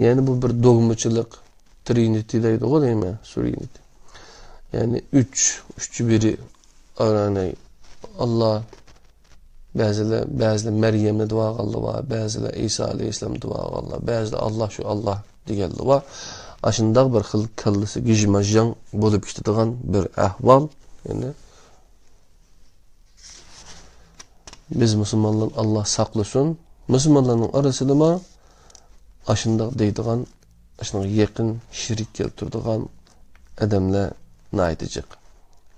يەنى بۇ بىر دوگمىچىلىق، ترىنىتى دەيدىغۇ دەيمەن، ترىنىتى. يەنى ئۈچ، ئۈچ بىرى، يەنى ئاللا، بەزىلەر، بەزىلەر مەريەمنى دۇئا قىلغانلار بار، بەزىلەر ئىسا ئەلەيھىسسالامنى دۇئا قىلغانلار، بەزىلەر ئاللا شۇ ئاللا دېگەنلەر بار. ئاشۇنداق بىر خىل كاللىسى گىژماژاڭ بولۇپ كېتىدىغان بىر ئەھۋال. يەنى بىز مۇسۇلمانلار، ئاللا ساقلىسۇن، مۇسۇلمانلارنىڭ ئارىسىدىمۇ ئاشۇنداق دەيدىغان، ئاشۇنىڭغا يېقىن شېرىك كەلتۈرىدىغان ئادەملەر ناھايىتى جىق.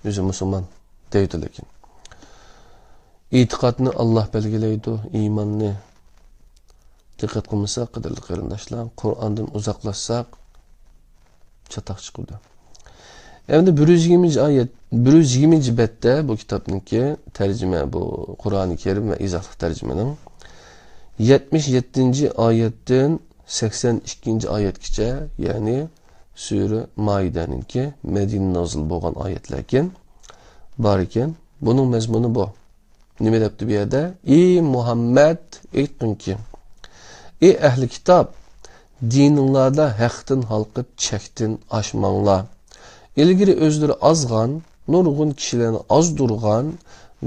ئۆزى مۇسۇلمان دەيدۇ، لېكىن ئېتىقادنى ئاللا بەلگىلەيدۇ، ئىماننى. دىققەت قىلمىساق، قەدىرلىك قېرىنداشلار، قۇرئاندىن ئۇزاقلاشساق، چاتاق چىقىدۇ. ئەمدى بىر يۈز يىگىرمىنچى ئايەت، بىر يۈز يىگىرمىنچى بەتتە بۇ كىتابنىڭكى تەرجىمە، بۇ قۇرئانى كەرىم ۋە ئىزاھلىق تەرجىمىنىڭ يەتمىش يەتتىنچى ئايەتتىن سەكسەن ئىككىنچى ئايەتكىچە، يەنى سۈرە مائىدەنىڭكى مەدىنە نازىل بولغان ئايەتلەركەن، بار ئىكەن. بۇنىڭ مەزمۇنى بۇ. نېمە دەپتۇ بۇ يەردە؟ ئى مۇھەممەد، ئېيتقىنكى، ئى ئەھلى كىتاب، دىنىڭلاردا ھەقتىن ھالقىپ چەكتىن ئاشماڭلار. ئىلگىرى ئۆزلىرى ئازغان، نۇرغۇن كىشىلەرنى ئازدۇرغان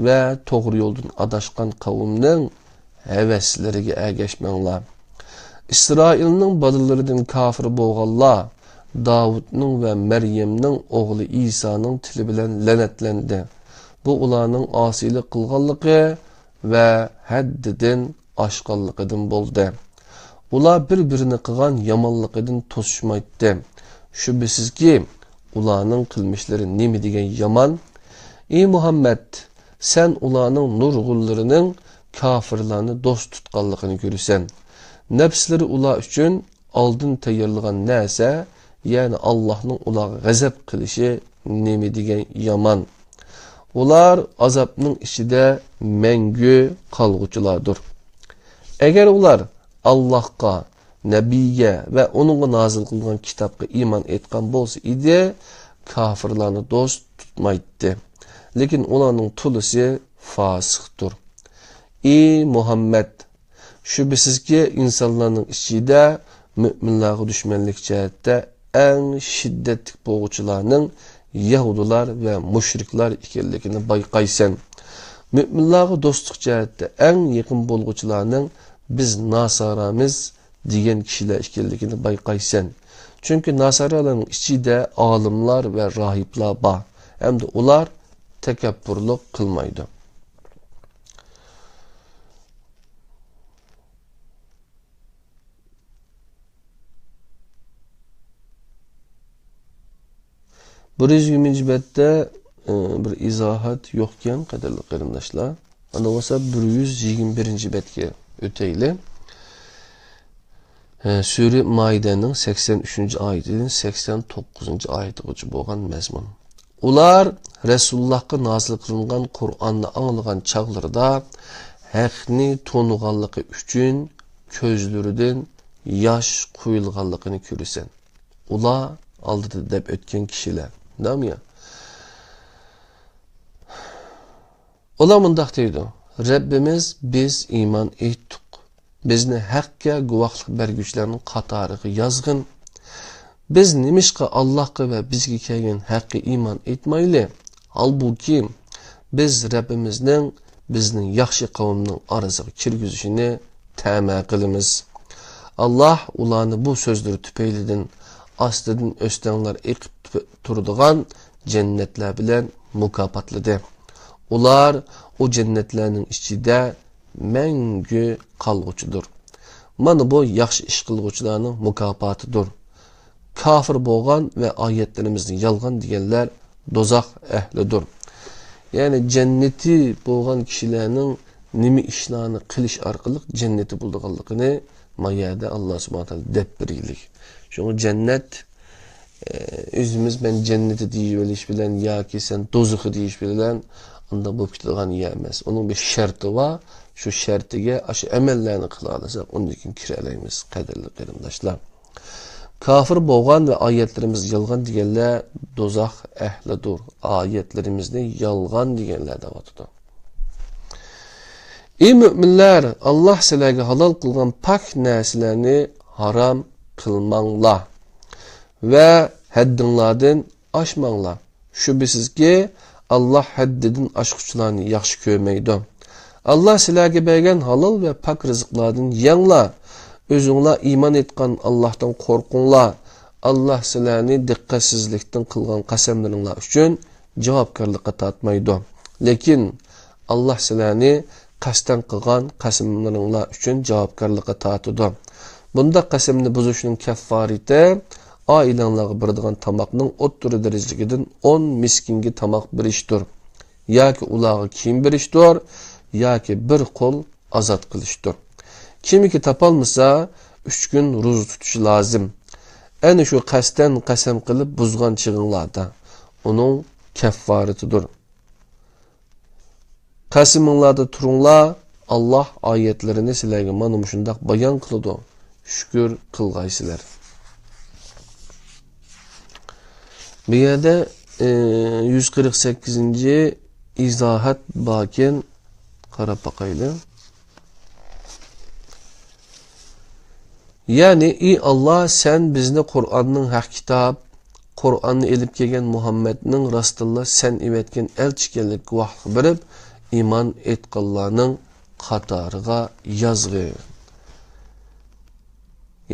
ۋە توغرا يولدىن ئاداشقان قەۋمنىڭ ھەۋەسلىرىگە ئەگەشمەڭلار. ئىسرائىلنىڭ بالىلىرىدىن كاپىر بولغانلار داۋۇتنىڭ ۋە مەريەمنىڭ ئوغلى ئىسانىڭ تىلى بىلەن لەنەتلەندى. بۇ ئۇلارنىڭ ئاسىيلىق قىلغانلىقى ۋە ھەددىدىن ئاشقانلىقىدىن بولدى. ئۇلار بىر-بىرىنى قىلغان يامانلىقىدىن توسۇشمايتتى. شۈبھىسىزكى، ئۇلارنىڭ قىلمىشلىرى نېمە دېگەن يامان! ئى مۇھەممەد، سەن ئۇلارنىڭ نۇرغۇنلىرىنىڭ كاپىرلارنى دوست تۇتقانلىقىنى كۆرىسەن. نەپسلىرى ئۇلار ئۈچۈن ئالدىن تەييارلىغان نەرسە، يەنى ئاللاھنىڭ ئۇلارغا غەزەپ قىلىشى نېمە دېگەن يامان! ئۇلار ئازابنىڭ ئىچىدە مەڭگۈ قالغۇچىلاردۇر. ئەگەر ئۇلار ئاللاھقا، نەبىيگە ۋە ئۇنىڭغا نازىل قىلغان كىتابقا ئىمان ئېيتقان بولسا ئىدى، كاپىرلارنى دوست تۇتمايتتى. لېكىن ئۇلارنىڭ تولىسى فاسىقتۇر. ئى مۇھەممەد! شۈبھىسىزكى، ئىنسانلارنىڭ ئىچىدە مۆمىنلارغا دۈشمەنلىك جەھەتتە ئەڭ شىددەتلىك بولغۇچىلارنىڭ يەھۇدىيلار ۋە مۇشرىكلار ئىكەنلىكىنى بايقايسەن. مۆمىنلارغا دوستلۇق جەھەتتە ئەڭ يېقىن بولغۇچىلارنىڭ بىز ناسارامىز دېگەن كىشىلەر ئىكەنلىكىنى بايقايسەن. چۈنكى ناسارالارنىڭ ئىچىدە ئالىملار ۋە راھىبلار بار ھەمدە ئۇلار تەكەببۇرلۇق قىلمايدۇ. بىر يۈز يىگىرمىنچى بەتتە، ئى، بىر ئىزاھات يوقكەن، قەدىرلىك قېرىنداشلار. ئاندىن بولسا بىر يۈز يىگىرمە بىرىنچى بەتكە ئۆتەيلى. ئى، سۈرە مائىدەنىڭ سەكسەن ئۈچىنچى ئايىتىدىن سەكسەن توققۇزىنچى ئايىتىغىچە بولغان مەزمۇن. ئۇلار رەسۇلۇللاھقا نازىل قىلىنغان قۇرئاننى ئاڭلىغان چاغلىرىدا ھەقنى تونۇغانلىقى ئۈچۈن كۆزلىرىدىن ياش قۇيۇلغانلىقىنى كۆرىسەن. ئۇلار ئالدىدا دەپ ئۆتكەن كىشىلەر. دەميا. ئۇلار مۇنداق دەيدۇ: رەببىمىز، بىز ئىمان ئېيتتۇق. بىزنى ھەققە گۇۋاھلىق بەرگۈچىلەرنىڭ قاتارىغا يازغىن. بىز نېمىشقا ئاللاھقا ۋە بىزگە كەلگەن ھەققە ئىمان ئېيتمايلى؟ ھالبۇكى، بىز رەببىمىزنىڭ بىزنى ياخشى قەۋمنىڭ ئارىسىغا كىرگۈزۈشىنى تەمە قىلىمىز. ئاللاھ ئۇلارنى بۇ سۆزلىرى تۈپەيلىدىن ئاستىدىن ئۆستەڭلەر ئېقىپ تۇرىدىغان جەننەتلەر بىلەن مۇكاپاتلىدى. ئۇلار ئۇ جەننەتلەرنىڭ ئىچىدە مەڭگۈ قالغۇچىدۇر. مانا بۇ ياخشى ئىش قىلغۇچىلارنىڭ مۇكاپاتىدۇر. كاپىر بولغان ۋە ئايەتلىرىمىزنى يالغان دېگەنلەر دوزاخ ئەھلىدۇر. يەنى جەننىتى بولغان كىشىلەرنىڭ نېمە ئىشلارنى قىلىش ئارقىلىق جەننىتى بولىدىغانلىقىنى ما يەردە ئاللا سۇبھانەھۇ ۋە تائالا دەپ بېرىگلىك. شۇڭا جەننەت، ئە، ئۆزىمىز مەن جەننىتى دېيىۋېلىش بىلەن ياكى سەن دوزىخى دېيىش بىلەن ئانداق بولۇپ كېتىدىغان يەر ئەمەس. ئۇنىڭ بىر شەرتى بار. شۇ شەرتىگە ئاشۇ ئەمەللەرنى قىلالىساق، ئۇندىن كېيىن كىرەلەيمىز، قەدىرلىك قېرىنداشلار. كاپىر بولغان ۋە ئايەتلىرىمىزنى يالغان دېگەنلەر دوزاخ ئەھلىدۇر. ئايەتلىرىمىزنى يالغان دېگەنلەر دەۋاتىدۇ. ئى مۆمىنلەر، ئاللاھ سىلەرگە ھالال قىلغان پاك نەرسىلەرنى ھارام قىلماڭلار ۋە ھەددىڭلاردىن ئاشماڭلار. شۈبھىسىزكى، ئاللاھ ھەددىدىن ئاشقۇچىلارنى ياخشى كۆرمەيدۇ. ئاللاھ سىلەرگە بەرگەن ھالال ۋە پاك رىزىقلاردىن يەڭلار. ئۆزۈڭلار ئىمان ئېيتقان ئاللاھتىن قورقۇڭلار. ئاللاھ سىلەرنى دىققەتسىزلىكتىن قىلغان قەسەملىرىڭلار ئۈچۈن جاۋابكارلىققا تارتمايدۇ. لېكىن ئاللاھ سىلەرنى قەستەن قىلغان قەسەملىرىڭلار ئۈچۈن جاۋابكارلىققا تارتىدۇ. بۇنداق قەسەمنى بۇزۇشنىڭ كەففارىتى ئائىلەڭلارغا بېرىدىغان تاماقنىڭ ئوتتۇرا دەرىجىلىكىدىن ئون مىسكىنگە تاماق بېرىشتۇر. ياكى ئۇلارغا كىيىم بېرىشتۇر، ياكى بىر قۇل ئازاد قىلىشتۇر. كىمكى تاپالمىسا، ئۈچ كۈن روزا تۇتۇشى لازىم. ئەنە شۇ قەستەن قەسەم قىلىپ بۇزغان چېغىڭلاردا ئۇنىڭ كەففارىتىدۇر. قەسىمىڭلاردا تۇرۇڭلار، ئاللاھ ئايەتلىرىنى سىلەرگە مانا مۇشۇنداق بايان قىلىدۇ، شۈكۈر قىلغايسىلەر. بۇ يەردە، ئى، يۈز قىرىق سەككىزىنچى ئىزاھات باركەن، قاراپ باقايلى. يەنى، ئى ئاللاھ، سەن بىزنى قۇرئاننىڭ ھەق كىتاب، قۇرئاننى ئېلىپ كەلگەن مۇھەممەدنىڭ راستىنلا سەن ئېۋەتكەن ئەلچى ئىكەنلىكىگە گۇۋاھلىق بېرىپ، ئىمان ئېيتقانلارنىڭ قاتارىغا يازغىن.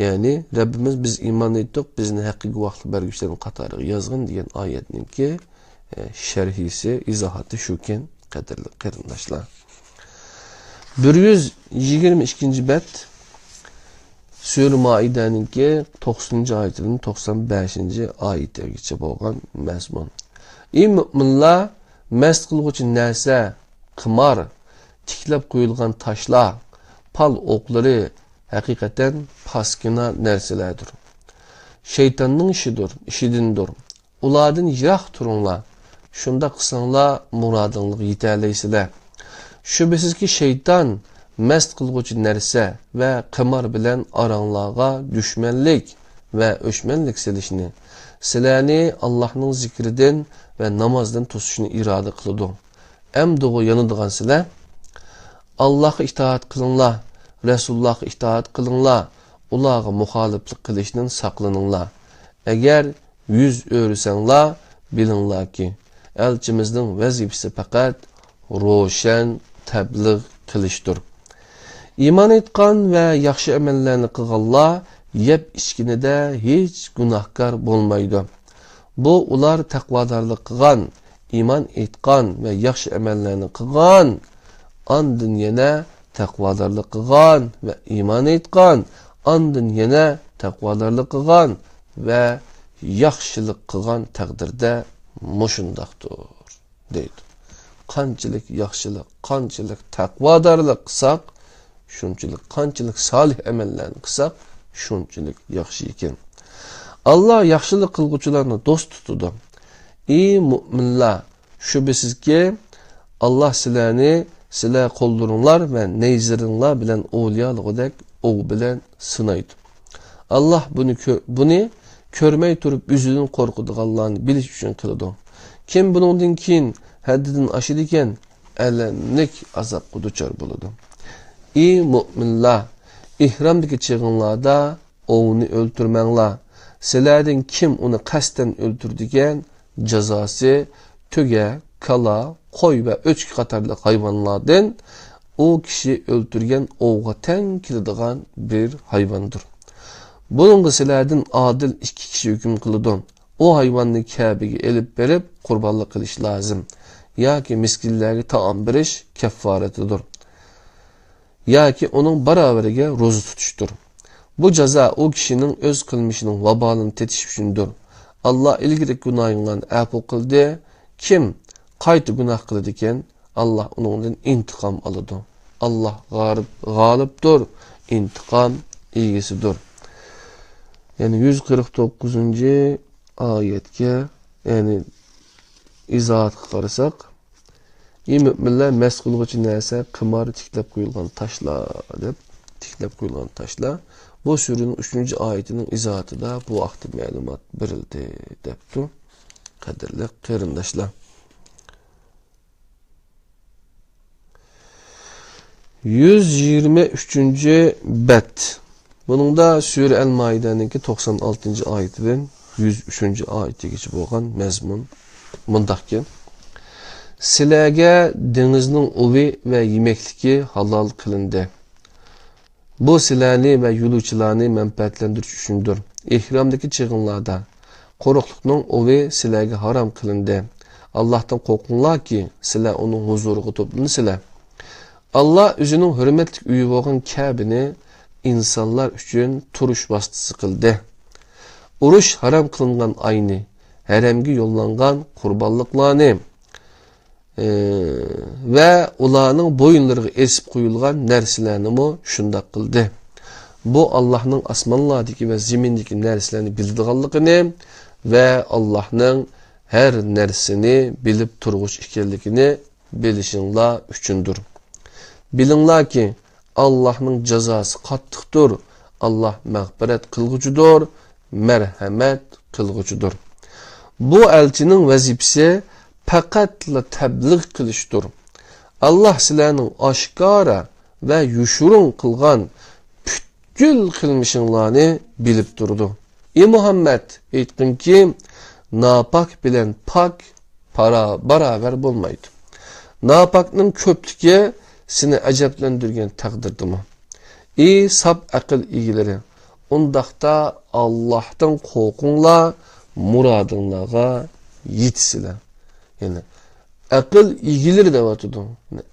يەنى، رەببىمىز، بىز ئىمان ئېيتتۇق، بىزنى ھەققە گۇۋاھلىق بەرگۈچىلەرنىڭ قاتارىغا يازغىن دېگەن ئايەتنىڭكى، ئە، شەرھىسى، ئىزاھاتى شۇكەن، قەدىرلىك قېرىنداشلار. بىر يۈز يىگىرمە ئىككىنچى بەت، سۈرە مائىدەنىڭكى توقسىنىنچى ئايىتىدىن توقسان بەشىنچى ئايىتىگىچە بولغان مەزمۇن. ئى مۆمىنلار، مەست قىلغۇچى نەرسە، قىمار، تىكلەپ قويۇلغان تاشلار، پال ئوقلىرى ھەقىقەتەن پاسكىنا نەرسىلەردۇر. شەيتاننىڭ ئىشىدۇر، ئىشىدىندۇر. ئۇلاردىن يىراق تۇرۇڭلار. شۇنداق قىلساڭلار، مۇرادىڭلارغا يېتەلەيسىلەر. شۈبھىسىزكى، شەيتان مەست قىلغۇچى نەرسە ۋە قىمار بىلەن ئاراڭلارغا دۈشمەنلىك ۋە ئۆچمەنلىك سېلىشنى، سىلەرنى ئاللاھنىڭ زىكرىدىن ۋە نامازدىن توسۇشنى ئىرادە قىلىدۇ. ئەمدىغۇ يانىدىغان سىلەر، ئاللاھقا ئىتائەت قىلىڭلار، رەسۇلۇللاھقا ئىتائەت قىلىڭلار، ئۇلارغا مۇخالىپلىق قىلىشتىن ساقلىنىڭلار. ئەگەر يۈز ئۆرۈسەڭلار، بىلىڭلاركى، ئەلچىمىزنىڭ ۋەزىپىسى پەقەت روشەن تەبلىغ قىلىشتۇر. ئىمان ئېيتقان ۋە ياخشى ئەمەللەرنى قىلغانلار يەپ ئىچكىنىدە ھېچ گۇناھكار بولمايدۇ. بۇ ئۇلار تەقۋادارلىق قىلغان، ئىمان ئېيتقان ۋە ياخشى ئەمەللەرنى قىلغان، ئاندىن يەنە تەقۋادارلىق قىلغان ۋە ئىمان ئېيتقان، ئاندىن يەنە تەقۋادارلىق قىلغان ۋە ياخشىلىق قىلغان تەقدىردە مۇشۇنداقتۇر، دەيدۇ. قانچىلىك ياخشىلىق، قانچىلىك تەقۋادارلىق قىلساق، شۇنچىلىك، قانچىلىك سالىھ ئەمەللەرنى قىلساق، شۇنچىلىك ياخشى ئىكەن. ئاللا ياخشىلىق قىلغۇچىلارنى دوست تۇتىدۇ. ئى مۆمىنلەر، شۈبھىسىزكى، ئاللا سىلەرنى سىلەر قوللىرىڭلار ۋە نەيزىلىرىڭلار بىلەن ئولىيالىغۇدەك ئوۋ بىلەن سىنايدۇ. ئاللا بۇنى كۆ-، بۇنى كۆرمەي تۇرۇپ ئۆزىدىن قورقىدىغانلارنى بىلىش ئۈچۈن قىلىدۇ. كىم بۇنىڭدىن كېيىن ھەددىدىن ئاشىدىكەن، ئەلەملىك ئازابقا دۇچار بولىدۇ. ئى مۆمىنلەر، ئېھرامدىكى چېغىڭلاردا ئوۋنى ئۆلتۈرمەڭلار. سىلەردىن كىم ئۇنى قەستەن ئۆلتۈرىدىكەن، جازاسى تۆگە، كالا، قوي ۋە ئۆچكە قاتارلىق ھايۋانلاردىن ئۇ كىشى ئۆلتۈرگەن ئوۋغا تەڭ كېلىدىغان بىر ھايۋاندۇر. بۇنىڭغا سىلەردىن ئادىل ئىككى كىشى ھۆكۈم قىلىدۇ. ئۇ ھايۋاننى كەبىگە ئېلىپ بېرىپ قۇربانلىق قىلىش لازىم. ياكى مىسكىنلەرگە تائام بېرىش كەففارىتىدۇر. ياكى ئۇنىڭ باراۋىرىگە روزا تۇتۇشتۇر. بۇ جازا ئۇ كىشىنىڭ ئۆز قىلمىشىنىڭ ۋابالىنى تېتىش ئۈچۈندۇر. ئاللا ئىلگىرىكى گۇناھىڭلارنى ئەپۇ قىلدى. كىم قايتا گۇناھ قىلىدىكەن، ئاللا ئۇنىڭدىن ئىنتىقام ئالىدۇ. ئاللا غالىب، غالىبتۇر، ئىنتىقام ئىگىسىدۇر. يەنى يۈز قىرىق توققۇزىنچى ئايەتكە، يەنى ئىزاھاتقا قارىساق، ئى مۆمىنلەر، مەست قىلغۇچى نەرسە، قىمار، تىكلەپ قويۇلغان تاشلار، دەپ، تىكلەپ قويۇلغان تاشلار. بۇ سۈرىنىڭ ئۈچىنچى ئايىتىنىڭ ئىزاھاتىدا بۇ ھەقتە مەلۇمات بېرىلدى، دەپتۇ. قەدىرلىك قېرىنداشلار. يۈز يىگىرمە ئۈچىنچى بەت. بۇنىڭدا سۈرە ئەل مائىدەنىڭكى توقسان ئالتىنچى ئايىتىدىن يۈز ئۈچىنچى ئايىتىگىچە بولغان مەزمۇن مۇنداقكەن، سىلەرگە دېڭىزنىڭ ئۇۋى ۋە يېمەكلىكى ھالال قىلىندى. بۇ سىلەرنى ۋە يولۇچىلارنى مەنپەئەتلەندۈرۈش ئۈچۈندۇر. ئېھرامدىكى چېغىڭلاردا قۇرۇقلۇقنىڭ ئۇۋى سىلەرگە ھارام قىلىندى. ئاللاھتىن قورقۇڭلاركى، سىلەر ئۇنىڭ ھۇزۇرىغا توپلىنىسىلەر. ئاللاھ ئۆزىنىڭ ھۆرمەتلىك ئۆيى بولغان كەبىنى ئىنسانلار ئۈچۈن تۇرۇش ۋاسىتىسى قىلدى. ئۇرۇش ھارام قىلىنغان ئاينى، ھەرەمگە يوللانغان قۇربانلىقلارنى، ئى، ۋە ئۇلارنىڭ بويۇنلىرىغا ئېسىپ قويۇلغان نەرسىلەرنىمۇ شۇنداق قىلدى. بۇ ئاللاھنىڭ ئاسمانلاردىكى ۋە زېمىندىكى نەرسىلەرنى بىلىدىغانلىقىنى ۋە ئاللاھنىڭ ھەر نەرسىنى بىلىپ تۇرغۇچى ئىكەنلىكىنى بىلىشىڭلار ئۈچۈندۇر. بىلىڭلاركى، ئاللاھنىڭ جازاسى قاتتىقتۇر. ئاللاھ مەغپىرەت قىلغۇچىدۇر، مەرھەمەت قىلغۇچىدۇر. بۇ ئەلچىنىڭ ۋەزىپىسى پەقەتلا تەبلىغ قىلىشتۇر. ئاللاھ سىلەرنىڭ ئاشكارا ۋە يوشۇرۇن قىلغان پۈتكۈل قىلمىشىڭلارنى بىلىپ تۇرىدۇ. ئى مۇھەممەد، ئېيتقىنكى، ناپاك بىلەن پاك پارا-، باراۋەر بولمايدۇ. ناپاكنىڭ كۆپلۈكى سېنى ئەجەبلەندۈرگەن تەقدىردىمۇ. ئى ساپ ئەقىل ئىگىلىرى، ئۇنداقتا ئاللاھتىن قورقۇڭلار، مۇرادىڭلارغا يېتىسىلەر. يەنى ئەقىل ئىگىلىرى دەۋاتىدۇ.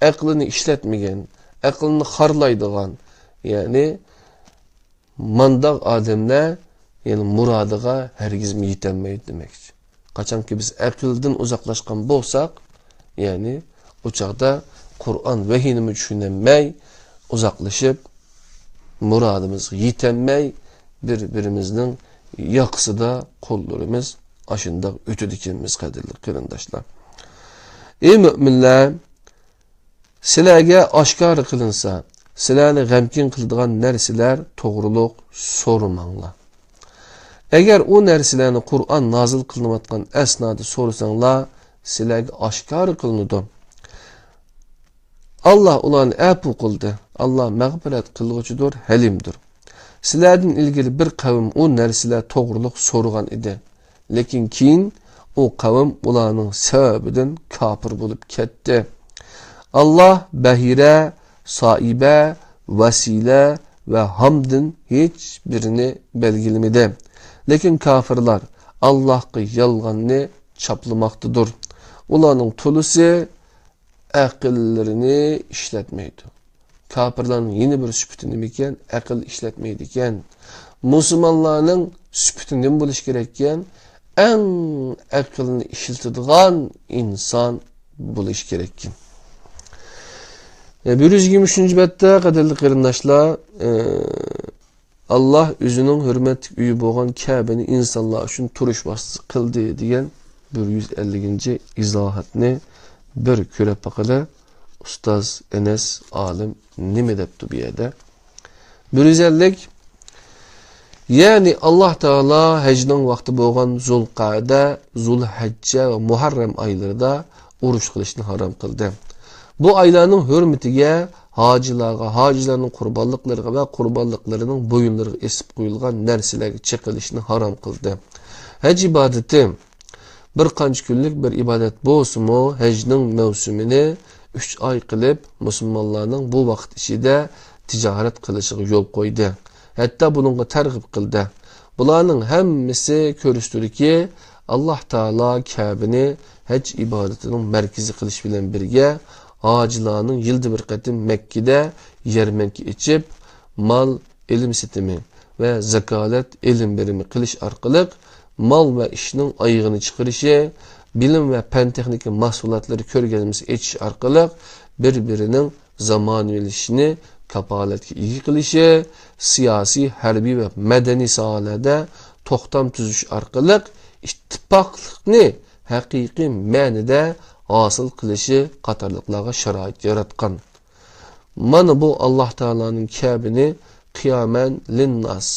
ئەقلىنى ئىشلەتمىگەن، ئەقلىنى خارلايدىغان، يەنى مانداق ئادەملەر، يەنى مۇرادىغا ھەرگىزمۇ يېتەلمەيدۇ دېمەكچى. قاچانكى بىز ئەقىلدىن ئۇزاقلاشقان بولساق، يەنى ئۇ چاغدا قۇرئان ۋەھىينىمۇ چۈشىنەلمەي، ئۇزاقلىشىپ، مۇرادىمىزغا يېتەلمەي، بىر-بىرىمىزنىڭ ياقىسىدا قوللىرىمىز ئاشۇنداق ئۆتىدىكەنمىز، قەدىرلىك قېرىنداشلار. ئەي مۆمىنلەر! سىلەرگە ئاشكارا قىلىنسا، سىلەرنى غەمكىن قىلىدىغان نەرسىلەر توغرۇلۇق سورىماڭلار. ئەگەر ئۇ نەرسىلەرنى قۇرئان نازىل قىلىنىۋاتقان ئەسنادا سورىساڭلار، سىلەرگە ئاشكارا قىلىنىدۇ. ئاللاھ ئۇلارنى ئەپۇ قىلدى. ئاللاھ مەغپىرەت قىلغۇچىدۇر، ھەلىمدۇر. سىلەردىن ئىلگىرى بىر قەۋم ئۇ نەرسىلەر توغرۇلۇق سورىغان ئىدى. لېكىن كېيىن ئۇ قەۋم ئۇلارنىڭ سەۋەبىدىن كاپىر بولۇپ كەتتى. ئاللاھ بەھىرە، سائىبە، ۋەسىلە ۋە ھامدىن ھېچ بىرىنى بەلگىلىمىدى. لېكىن كاپىرلار ئاللاھقا يالغاننى چاپلىماقتىدۇر. ئۇلارنىڭ تولىسى ئەقىللىرىنى ئىشلەتمەيدۇ. كاپىرلارنىڭ يەنە بىر سۈپىتى نېمىكەن؟ ئەقىل ئىشلەتمەيدىكەن. مۇسۇلمانلارنىڭ سۈپىتى نېمە بولۇشى كېرەككەن؟ ئەڭ ئەقىلنى ئىشلىتىدىغان ئىنسان بولۇشى كېرەككەن. بىر يۈز يىگىرمە ئۈچىنچى بەتتە، قەدىرلىك قېرىنداشلار، ئاللاھ ئۆزىنىڭ ھۆرمەتلىك ئۆيى بولغان كەبىنى ئىنسانلار ئۈچۈن تۇرۇش ۋاسىتىسى قىلدى دېگەن بىر يۈز ئەللىكىنچى ئىزاھاتنى بىر كۆرۈپ باقىلى. ئۇستاز ئەنەس ئالىم نېمە دەپتۇ بۇ يەردە؟ بىر يۈز ئەللىك، يەنى ئاللاھ تائالا ھەجنىڭ ۋاقتى بولغان زۇلقەدە، زۇلھەججە ۋە مۇھەررەم ئايلىرىدا ئۇرۇش قىلىشنى ھارام قىلدى. بۇ ئايلارنىڭ ھۆرمىتىگە ھاجىلارغا، ھاجىلارنىڭ قۇربانلىقلىرىغا ۋە قۇربانلىقلىرىنىڭ بويۇنلىرىغا ئېسىپ قويۇلغان نەرسىلەرگە چېقىلىشنى ھارام قىلدى. ھەج ئىبادىتى بىر قانچە كۈنلۈك بىر ئىبادەت بولسىمۇ، ھەجنىڭ مەۋسۇمىنى ئۈچ ئاي قىلىپ، مۇسۇلمانلارنىڭ بۇ ۋاقىت ئىچىدە تىجارەت قىلىشىغا يول قويدى. ھەتتا بۇنىڭغا تەرغىب قىلدى. بۇلارنىڭ ھەممىسى كۆرسىتىدۇكى، ئاللاھ تائالا كەبىنى ھەج ئىبادىتىنىڭ مەركىزى قىلىش بىلەن بىرگە، ھاجىلارنىڭ يىلدا بىر قېتىم مەككىدە يەرمەنكە ئېچىپ، مال ئېلىم-سېتىمى ۋە زاكالەت ئېلىم-بېرىمى قىلىش ئارقىلىق مال ۋە ئىشنىڭ ئايىغىنى چىقىرىشى، بىلىم ۋە پەن-تېخنىكا مەھسۇلاتلىرى كۆرگەزمىسى ئېچىش ئارقىلىق بىر-بىرىنىڭ زامانىۋىلىشىشىنى كاپالەتكە ئىگە قىلىشى، سىياسىي، ھەربىي ۋە مەدەنىي ساھەلەردە توختام تۈزۈش ئارقىلىق ئىتتىپاقلىقنى ھەقىقىي مەنىدە ھاسىل قىلىشى قاتارلىقلارغا شارائىت ياراتقان. مانا بۇ ئاللاھ تائالانىڭ كەبىنى قىيامەن لىنناس،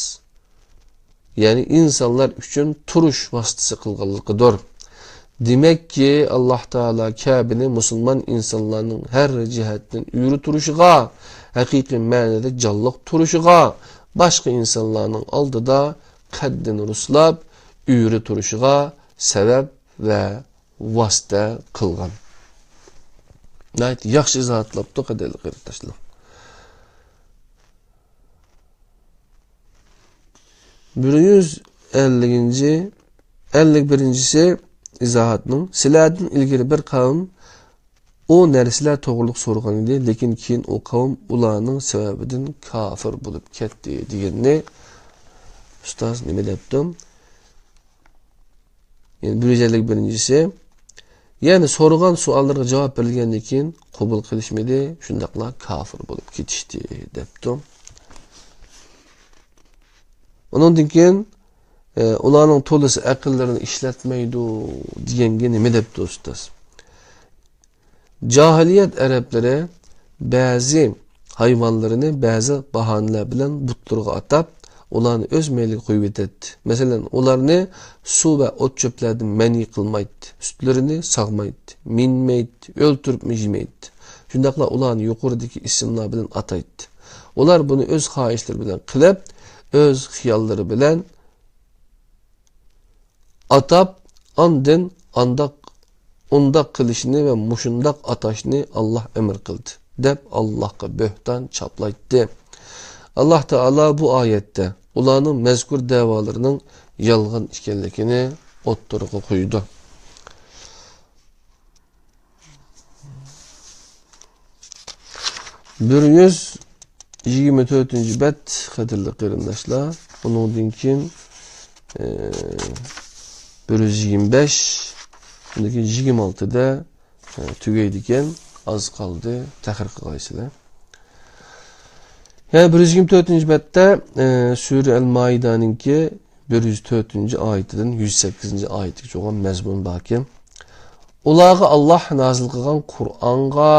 يەنى ئىنسانلار ئۈچۈن تۇرۇش ۋاسىتىسى قىلغانلىقىدۇر. دېمەككى، ئاللاھ تائالا كەبىنى مۇسۇلمان ئىنسانلارنىڭ ھەر جەھەتتىن ئۆرە تۇرۇشىغا، ھەقىقىي مەنىدە جانلىق تۇرۇشىغا، باشقا ئىنسانلارنىڭ ئالدىدا قەددىنى رۇسلاپ، ئۆرە تۇرۇشىغا سەۋەب ۋە ۋاسىتە قىلغان. ناھايىتى ياخشى ئىزاھاتلاپتۇ، قەدىرلىك قېرىنداشلار. بىر يۈز ئەللىكىنچى، ئەللىك بىرىنچىسى ئىزاھاتنىڭ، سىلەردىن ئىلگىرى بىر قەۋم ئۇ نەرسىلەر توغرىلىق سورىغان ئىدى، لېكىن كېيىن ئۇ قەۋم ئۇلارنىڭ سەۋەبىدىن كاپىر بولۇپ كەتتى، دېگەننى ئۇستاز نېمە دەپتۇ؟ يەنى بىر يۈز ئەللىك بىرىنچىسى، يەنى سورىغان سوئاللىرىغا جاۋاب بېرىلگەندىن كېيىن قوبۇل قىلىشمىدى، شۇنداقلا كاپىر بولۇپ كېتىشتى، دەپتۇ. ئۇنىڭدىن كېيىن، ئە، ئۇلارنىڭ تولىسى ئەقىللىرىنى ئىشلەتمەيدۇ، دېگەنگە نېمە دەپتۇ ئۇستاز؟ جاھىلىيەت ئەرەبلىرى بەزى ھايۋانلىرىنى بەزى باھانىلەر بىلەن بۇتلىرىغا ئاتاپ، ئۇلارنى ئۆز مەيلىگە قويۇۋېتەتتى. مەسىلەن، ئۇلارنى سۇ ۋە ئوت-چۆپلەردىن مەنئى قىلمايتتى، سۈتلىرىنى ساغمايتتى، مىنمەيتتى، ئۆلتۈرۈپمۇ يېمەيتتى. شۇنداقلا ئۇلارنى يۇقىرىدىكى ئىسىملار بىلەن ئاتايتتى. ئۇلار بۇنى ئۆز خاھىشلىرى بىلەن قىلىپ، ئۆز خىياللىرى بىلەن ئاتاپ، ئاندىن ئانداق، ئۇنداق قىلىشنى ۋە مۇشۇنداق ئاتاشنى ئاللاھ ئەمر قىلدى، دەپ ئاللاھقا بۆھتان چاپلايتتى. ئاللاھ تائالا بۇ ئايەتتە ئۇلارنىڭ مەزكۇر دەۋالىرىنىڭ يالغان ئىكەنلىكىنى ئوتتۇرىغا قويىدۇ. بىر يۈز يىگىرمە تۆتىنچى بەت، قەدىرلىك قېرىنداشلار. ئۇنىڭدىن كېيىن، ئە، بىر يۈز يىگىرمە بەش، ئۇنىڭدىن كېيىن يىگىرمە ئالتىدا، ئە، تۈگەيدىكەن. ئاز قالدى، تەخىر قىلغايسىلەر. يەنى بىر يۈز يىگىرمە تۆتىنچى بەتتە، ئە، سۈرە ئەل مائىدانىڭكى بىر يۈز تۆتىنچى ئايىتىدىن يۈز سەككىزىنچى ئايىتىگىچە بولغان مەزمۇن باركەن. ئۇلارغا ئاللاھ نازىل قىلغان قۇرئانغا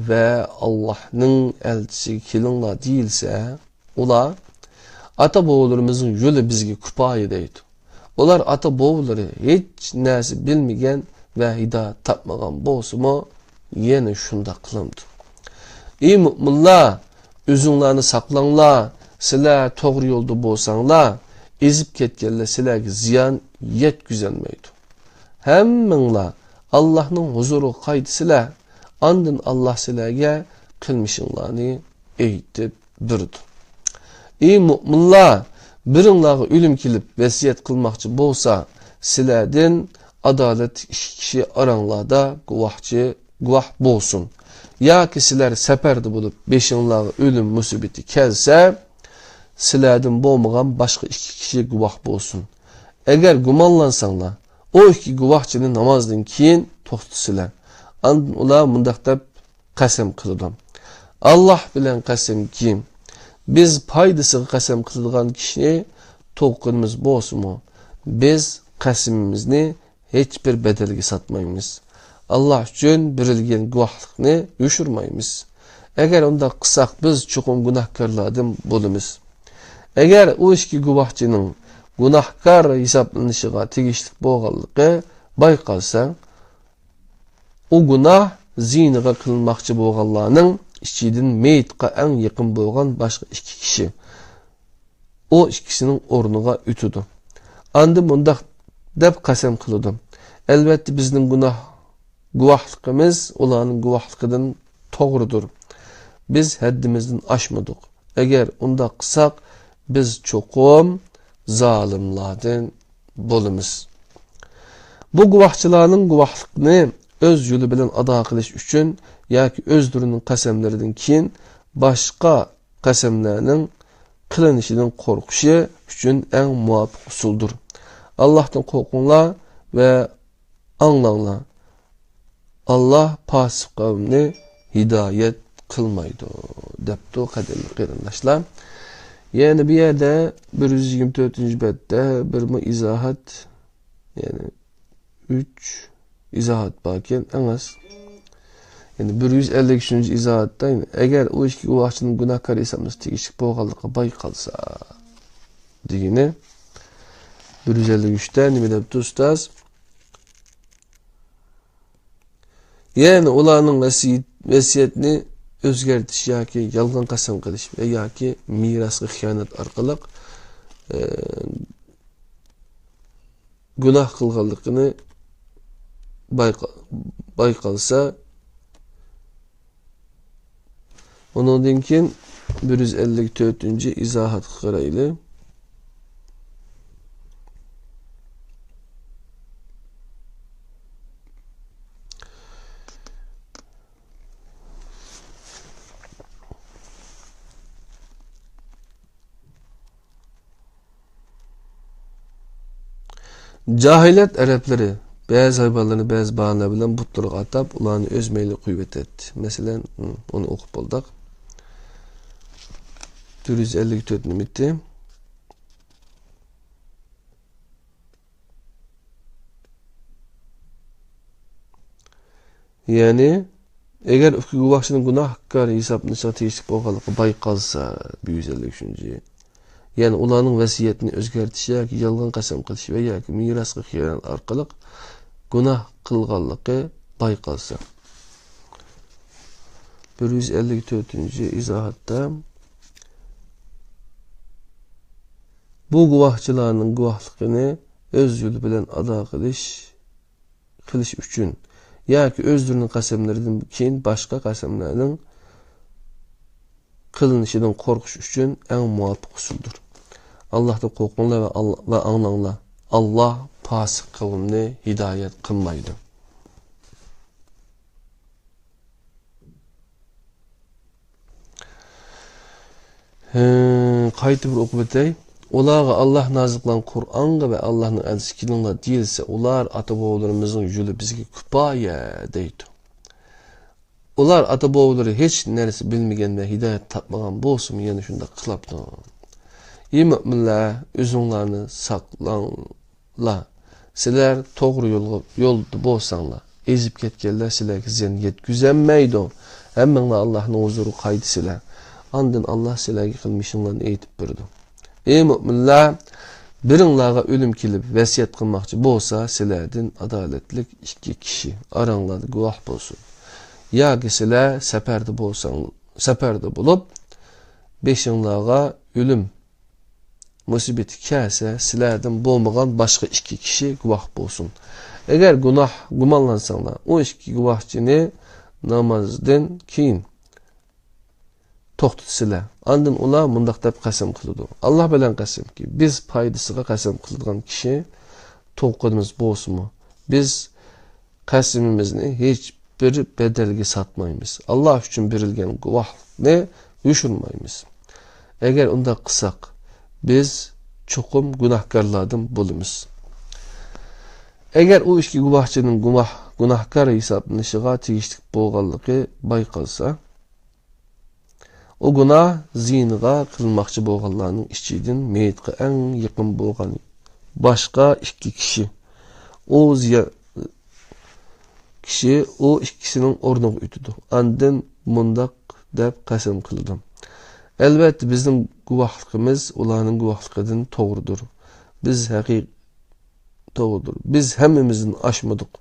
ۋە ئاللاھنىڭ ئەلچىسىگە كېلىڭلار دېيىلسە، ئۇلار، ئاتا-بوۋىلىرىمىزنىڭ يولى بىزگە كۇپايە دەيدۇ. ئۇلار ئاتا-بوۋىلىرى ھېچ نەرسە بىلمىگەن ۋە ھىدايەت تاپمىغان بولسىمۇ، يەنە شۇنداق قىلامدۇ؟ ئى مۆمىنلەر، ئۆزۈڭلارنى ساقلاڭلار، سىلەر توغرا يولدا بولساڭلار، ئېزىپ كەتكەنلەر سىلەرگە زىيان يەتكۈزەلمەيدۇ. ھەممىڭلار ئاللاھنىڭ ھۇزۇرىغا قايتىسىلەر، ئاندىن ئاللاھ سىلەرگە قىلمىشىڭلارنى ئېيتىپ بېرىدۇ. ئى مۆمىنلەر، بىرىڭلارغا ئۆلۈم كېلىپ ۋەسىيەت قىلماقچى بولسا، سىلەردىن ئادالەتلىك ئىككى كىشى ئاراڭلاردا گۇۋاھچى، گۇۋاھ بولسۇن. ياكى سىلەر سەپەردە بولۇپ، بېشىڭلارغا ئۆلۈم مۇسىبىتى كەلسە، سىلەردىن بولمىغان باشقا ئىككى كىشى گۇۋاھ بولسۇن. ئەگەر گۇمانلانساڭلار، ئۇ ئىككى گۇۋاھچىنى نامازدىن كېيىن توختىتىسىلەر. ئاندىن ئۇلار مۇنداق دەپ قەسەم قىلىدۇ: ئاللاھ بىلەن قەسەمكى، بىز پايدىسىغا قەسەم قىلىدىغان كىشىنى تۇغقىنىمىز بولسىمۇ، بىز قەسىمىمىزنى ھېچبىر بەدەلگە ساتمايمىز. ئاللاھ ئۈچۈن بېرىلگەن گۇۋاھلىقنى يوشۇرمايمىز. ئەگەر ئۇنداق قىلساق، بىز چوقۇم گۇناھكارلاردىن بولىمىز. ئەگەر ئۇ ئىككى گۇۋاھچىنىڭ گۇناھكار ھېسابلىنىشىغا تېگىشلىك بولغانلىقى بايقالسا، ئۇ گۇناھ زىنىغا قىلىنماقچى بولغانلارنىڭ ئىچىدىن مېيىتقا ئەڭ يېقىن بولغان باشقا ئىككى كىشى ئۇ ئىككىسىنىڭ ئورنىغا ئۆتىدۇ. ئاندىن مۇنداق دەپ قەسەم قىلىدۇ: ئەلۋەتتە، بىزنىڭ گۇناھ، گۇۋاھلىقىمىز ئۇلارنىڭ گۇۋاھلىقىدىن توغرىدۇر. بىز ھەددىمىزدىن ئاشمىدۇق. ئەگەر ئۇنداق قىلساق، بىز چوقۇم زالىملاردىن بولىمىز. بۇ گۇۋاھچىلارنىڭ گۇۋاھلىقنى ئۆز يولى بىلەن ئادا قىلىش ئۈچۈن ياكى ئۆزلىرىنىڭ قەسەملىرىدىن كېيىن باشقا قەسەملەرنىڭ قىلىنىشىدىن قورقۇشى ئۈچۈن ئەڭ مۇۋاپىق ئۇسۇلدۇر. ئاللاھتىن قورقۇڭلار ۋە ئاڭلاڭلار. ئاللاھ پاسىق قەۋمنى ھىدايەت قىلمايدۇ، دەپتۇ، قەدىرلىك قېرىنداشلار. يەنى بۇ يەردە بىر يۈز يىگىرمە تۆتىنچى بەتتە بىرمۇ ئىزاھات، يەنى ئۈچ ئىزاھات باركەن، ئەڭ ئاز. يەنى بىر يۈز ئەللىك ئۈچىنچى ئىزاھاتتا، يەنى ئەگەر ئۇ ئىككى گۇۋاھچىنىڭ گۇناھكار ھېسابلىنىشىغا تېگىشلىك بولغانلىقى بايقالسا، دېگىنى. بىر يۈز ئەللىك ئۈچتە نېمە دەپتۇ ئۇستاز؟ يەنى ئۇلارنىڭ ۋەسىيەت، ۋەسىيەتنى ئۆزگەرتىش ياكى يالغان قەسەم قىلىش ۋە ياكى مىراسقا خىيانەت ئارقىلىق، ئە، گۇناھ قىلغانلىقىنى بايقا-، بايقالسا، ئۇنىڭدىن كېيىن بىر يۈز ئەللىك تۆتىنچى ئىزاھاتقا قارايلى. جاھىلىيەت ئەرەبلىرى بەزى ھايۋانلارنى بەزى باھانىلەر بىلەن بۇتلىرىغا ئاتاپ، ئۇلارنى ئۆز مەيلىگە قويۇۋېتەتتى. مەسىلەن، ئۇنى ئوقۇپ بولدۇق. تۆت يۈز ئەللىك تۆت نېمىتى؟ يەنى، ئەگەر ئىككى گۇۋاھچىنىڭ گۇناھكار ھېسابلىنىشىغا تېگىشلىك بولغانلىقى بايقالسا، بىر يۈز ئەللىك ئۈچىنچى، يەنى ئۇلارنىڭ ۋەسىيەتنى ئۆزگەرتىش ياكى يالغان قەسەم قىلىش ۋە ياكى مىراسقا خىيانەت ئارقىلىق گۇناھ قىلغانلىقى بايقالسا. بىر يۈز ئەللىك تۆتىنچى ئىزاھاتتا بۇ گۇۋاھچىلارنىڭ گۇۋاھلىقىنى ئۆز يولى بىلەن ئادا قىلىش، قىلىش ئۈچۈن ياكى ئۆزلىرىنىڭ قەسەملىرىدىن كېيىن باشقا قەسەملەرنىڭ قىلىنىشىدىن قورقۇش ئۈچۈن ئەڭ مۇۋاپىق ئۇسۇلدۇر. ئاللاھتىن قورقۇڭلار ۋە ئاللا-، ۋە ئاڭلاڭلار. ئاللاھ پاسىق قەۋمنى ھىدايەت قىلمايدۇ. ھە، قايتا بىر ئوقۇپ ئۆتەي. ئۇلارغا ئاللاھ نازىل قىلغان قۇرئانغا ۋە ئاللاھنىڭ ئەلچىسىگە كېلىڭلار دېيىلسە، ئۇلار ئاتا-بوۋىلىرىمىزنىڭ يولى بىزگە كۇپايە دەيدۇ. ئۇلار ئاتا-بوۋىلىرى ھېچ نەرسە بىلمىگەن ۋە ھىدايەت تاپمىغان بولسىمۇ يەنە شۇنداق قىلاتتى. ئى مۆمىنلەر، ئۆزۈڭلارنى ساقلاڭلار. سىلەر توغرا يولغا، يولدا بولساڭلار، ئېزىپ كەتكەنلەر سىلەرگە زىيان يەتكۈزەلمەيدۇ. ھەممىڭلار ئاللاھنىڭ ھۇزۇرىغا قايتىسىلەر. ئاندىن ئاللاھ سىلەرگە قىلمىشىڭلارنى ئېيتىپ بېرىدۇ. ئى مۆمىنلەر، بىرىڭلارغا ئۆلۈم كېلىپ ۋەسىيەت قىلماقچى بولسا، سىلەردىن ئادالەتلىك ئىككى كىشى ئاراڭلاردا گۇۋاھ بولسۇن. ياكى سىلەر سەپەردە بولساڭ-، سەپەردە بولۇپ، بېشىڭلارغا ئۆلۈم مۇسىبىتى كەلسە، سىلەردىن بولمىغان باشقا ئىككى كىشى گۇۋاھ بولسۇن. ئەگەر گۇناھ گۇمانلانساڭلار، ئۇ ئىككى گۇۋاھچىنى نامازدىن كېيىن توختىتىسىلەر. ئاندىن ئۇلار مۇنداق دەپ قەسەم قىلىدۇ: ئاللاھ بىلەن قەسەمكى، بىز پايدىسىغا قەسەم قىلىدىغان كىشى تۇغقىنىمىز بولسىمۇ، بىز قەسىمىمىزنى ھېچ بىر بەدەلگە ساتمايمىز. ئاللاھ ئۈچۈن بېرىلگەن گۇۋاھنى يوشۇرمايمىز. ئەگەر ئۇنداق قىلساق، بىز چوقۇم گۇناھكارلاردىن بولىمىز. ئەگەر ئۇ ئىككى گۇۋاھچىنىڭ گۇۋاھ-، گۇناھكار ھېسابلىنىشىغا تېگىشلىك بولغانلىقى بايقالسا، ئۇ گۇناھ زىنىغا قىلماقچى بولغانلارنىڭ ئىچىدىن مېيىتقا ئەڭ يېقىن بولغان باشقا ئىككى كىشى، ئۇ زىيا-، كىشى ئۇ ئىككىسىنىڭ ئورنىغا ئۆتىدۇ. ئاندىن مۇنداق دەپ قەسەم قىلىدۇ: ئەلۋەتتە، بىزنىڭ گۇۋاھلىقىمىز ئۇلارنىڭ گۇۋاھلىقىدىن توغرىدۇر. بىز ھەقىق-، توغرىدۇر. بىز ھەممىمىزدىن ئاشمىدۇق.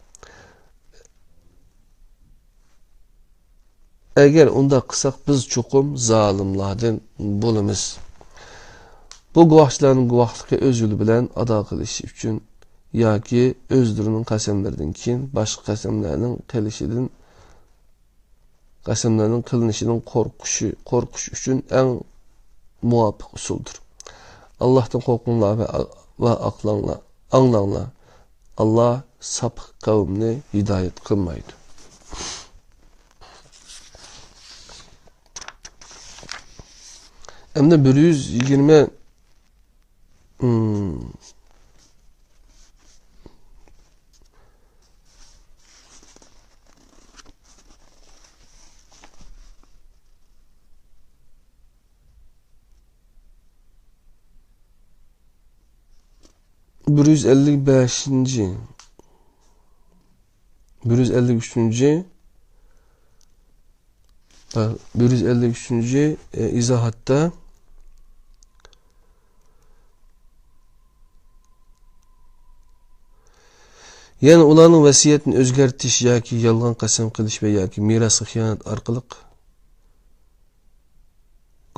ئەگەر ئۇنداق قىلساق، بىز چوقۇم زالىملاردىن بولىمىز. بۇ گۇۋاھچىلارنىڭ گۇۋاھلىقى ئۆز يولى بىلەن ئادا قىلىش ئۈچۈن ياكى ئۆزلىرىنىڭ قەسەملىرىدىن كېيىن باشقا قەسەملەرنىڭ قىلىشىدىن، قەسەملەرنىڭ قىلىنىشىدىن قورقۇشى، قورقۇش ئۈچۈن ئەڭ مۇۋاپىق ئۇسۇلدۇر. ئاللاھتىن قورقۇڭلار ۋە، ۋە ئاقلاڭلار، ئاڭلاڭلار. ئاللاھ ساپىق قەۋمنى ھىدايەت قىلمايدۇ. ئەمدى بىر يۈز يىگىرمە، بىر يۈز ئەللىك بەشىنچى، بىر يۈز ئەللىك ئۈچىنچى، بىر يۈز ئەللىك ئۈچىنچى ئىزاھاتتا، يەنى ئۇلارنىڭ ۋەسىيەتنى ئۆزگەرتىش ياكى يالغان قەسەم قىلىش ۋە ياكى مىراسقا خىيانەت ئارقىلىق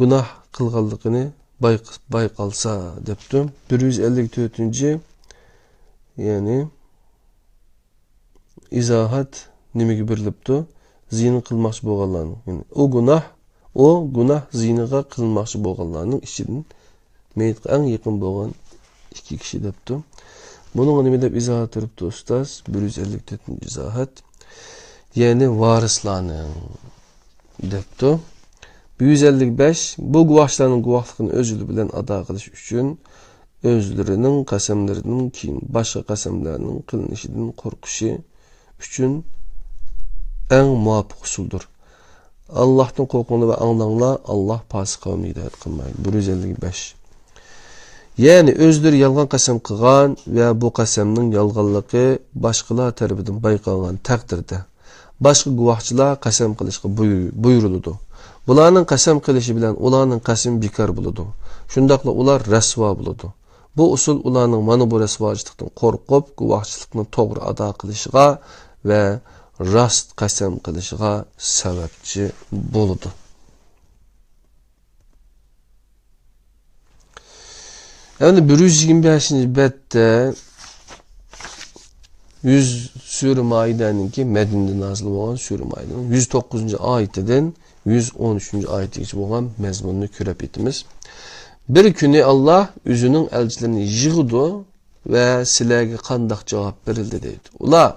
گۇناھ قىلغانلىقىنى بايق-، بايقالسا، دەپتۇ. بىر يۈز ئەللىك تۆتىنچى، يەنى ئىزاھەت نېمىگە بېرىلىپتۇ؟ زىنا قىلماقچى بولغانلارنىڭ، يەنى ئۇ گۇناھ، ئۇ گۇناھ زىنىغا قىلماقچى بولغانلارنىڭ ئىچىدىن مەيتقا ئەڭ يېقىن بولغان ئىككى كىشى دەپتۇ. بۇنىڭغا نېمە دەپ ئىزاھەت بېرىپتۇ ئۇستاز؟ بىر يۈز ئەللىك تۆتىنچى ئىزاھەت. يەنى ۋارىسلارنىڭ دەپتۇ. بىر يۈز ئەللىك بەش، بۇ گۇۋاھچىلارنىڭ گۇۋاھلىقىنى ئۆزلىرى بىلەن ئادا قىلىش ئۈچۈن ئۆزلىرىنىڭ قەسەملىرىدىن كېيىن باشقا قەسەملەرنىڭ قىلىنىشىدىن قورقۇشى ئۈچۈن ئەڭ مۇۋاپىق ئۇسۇلدۇر. ئاللاھتىن قورقۇڭلار ۋە ئاڭلاڭلار، ئاللاھ پاسىق قەۋمنى ھىدايەت قىلمايدۇ. بىر يۈز ئەللىك بەش. يەنى ئۆزلىرى يالغان قەسەم قىلغان ۋە بۇ قەسەمنىڭ يالغانلىقى باشقىلار تەرىپىدىن بايقالغان تەقدىردە، باشقا گۇۋاھچىلار قەسەم قىلىشقا بۇيرۇ-، بۇيرۇلىدۇ. بۇلارنىڭ قەسەم قىلىشى بىلەن ئۇلارنىڭ قەسىمى بىكار بولىدۇ. شۇنداقلا ئۇلار رەسۋا بولىدۇ. بۇ ئۇسۇل ئۇلارنىڭ مانا بۇ رەسۋاچىلىقتىن قورقۇپ، گۇۋاھچىلىقنى توغرا ئادا قىلىشىغا ۋە راست قەسەم قىلىشىغا سەۋەبچى بولىدۇ. ئەمدى بىر يۈز يىگىرمە بەشىنچى بەتتە يۈز سۈرە مائىدەنىڭكى، مەدىنىدە نازىل بولغان سۈرە مائىدەنىڭ يۈز توققۇزىنچى ئايىتىدىن يۈز ئون ئۈچىنچى ئايىتىگىچە بولغان مەزمۇننى كۆرۈپ ئۆتىمىز. بىر كۈنى ئاللاھ ئۆزىنىڭ ئەلچىلىرىنى يىغىدۇ ۋە سىلەرگە قانداق جاۋاب بېرىلدى دەيدۇ. ئۇلار،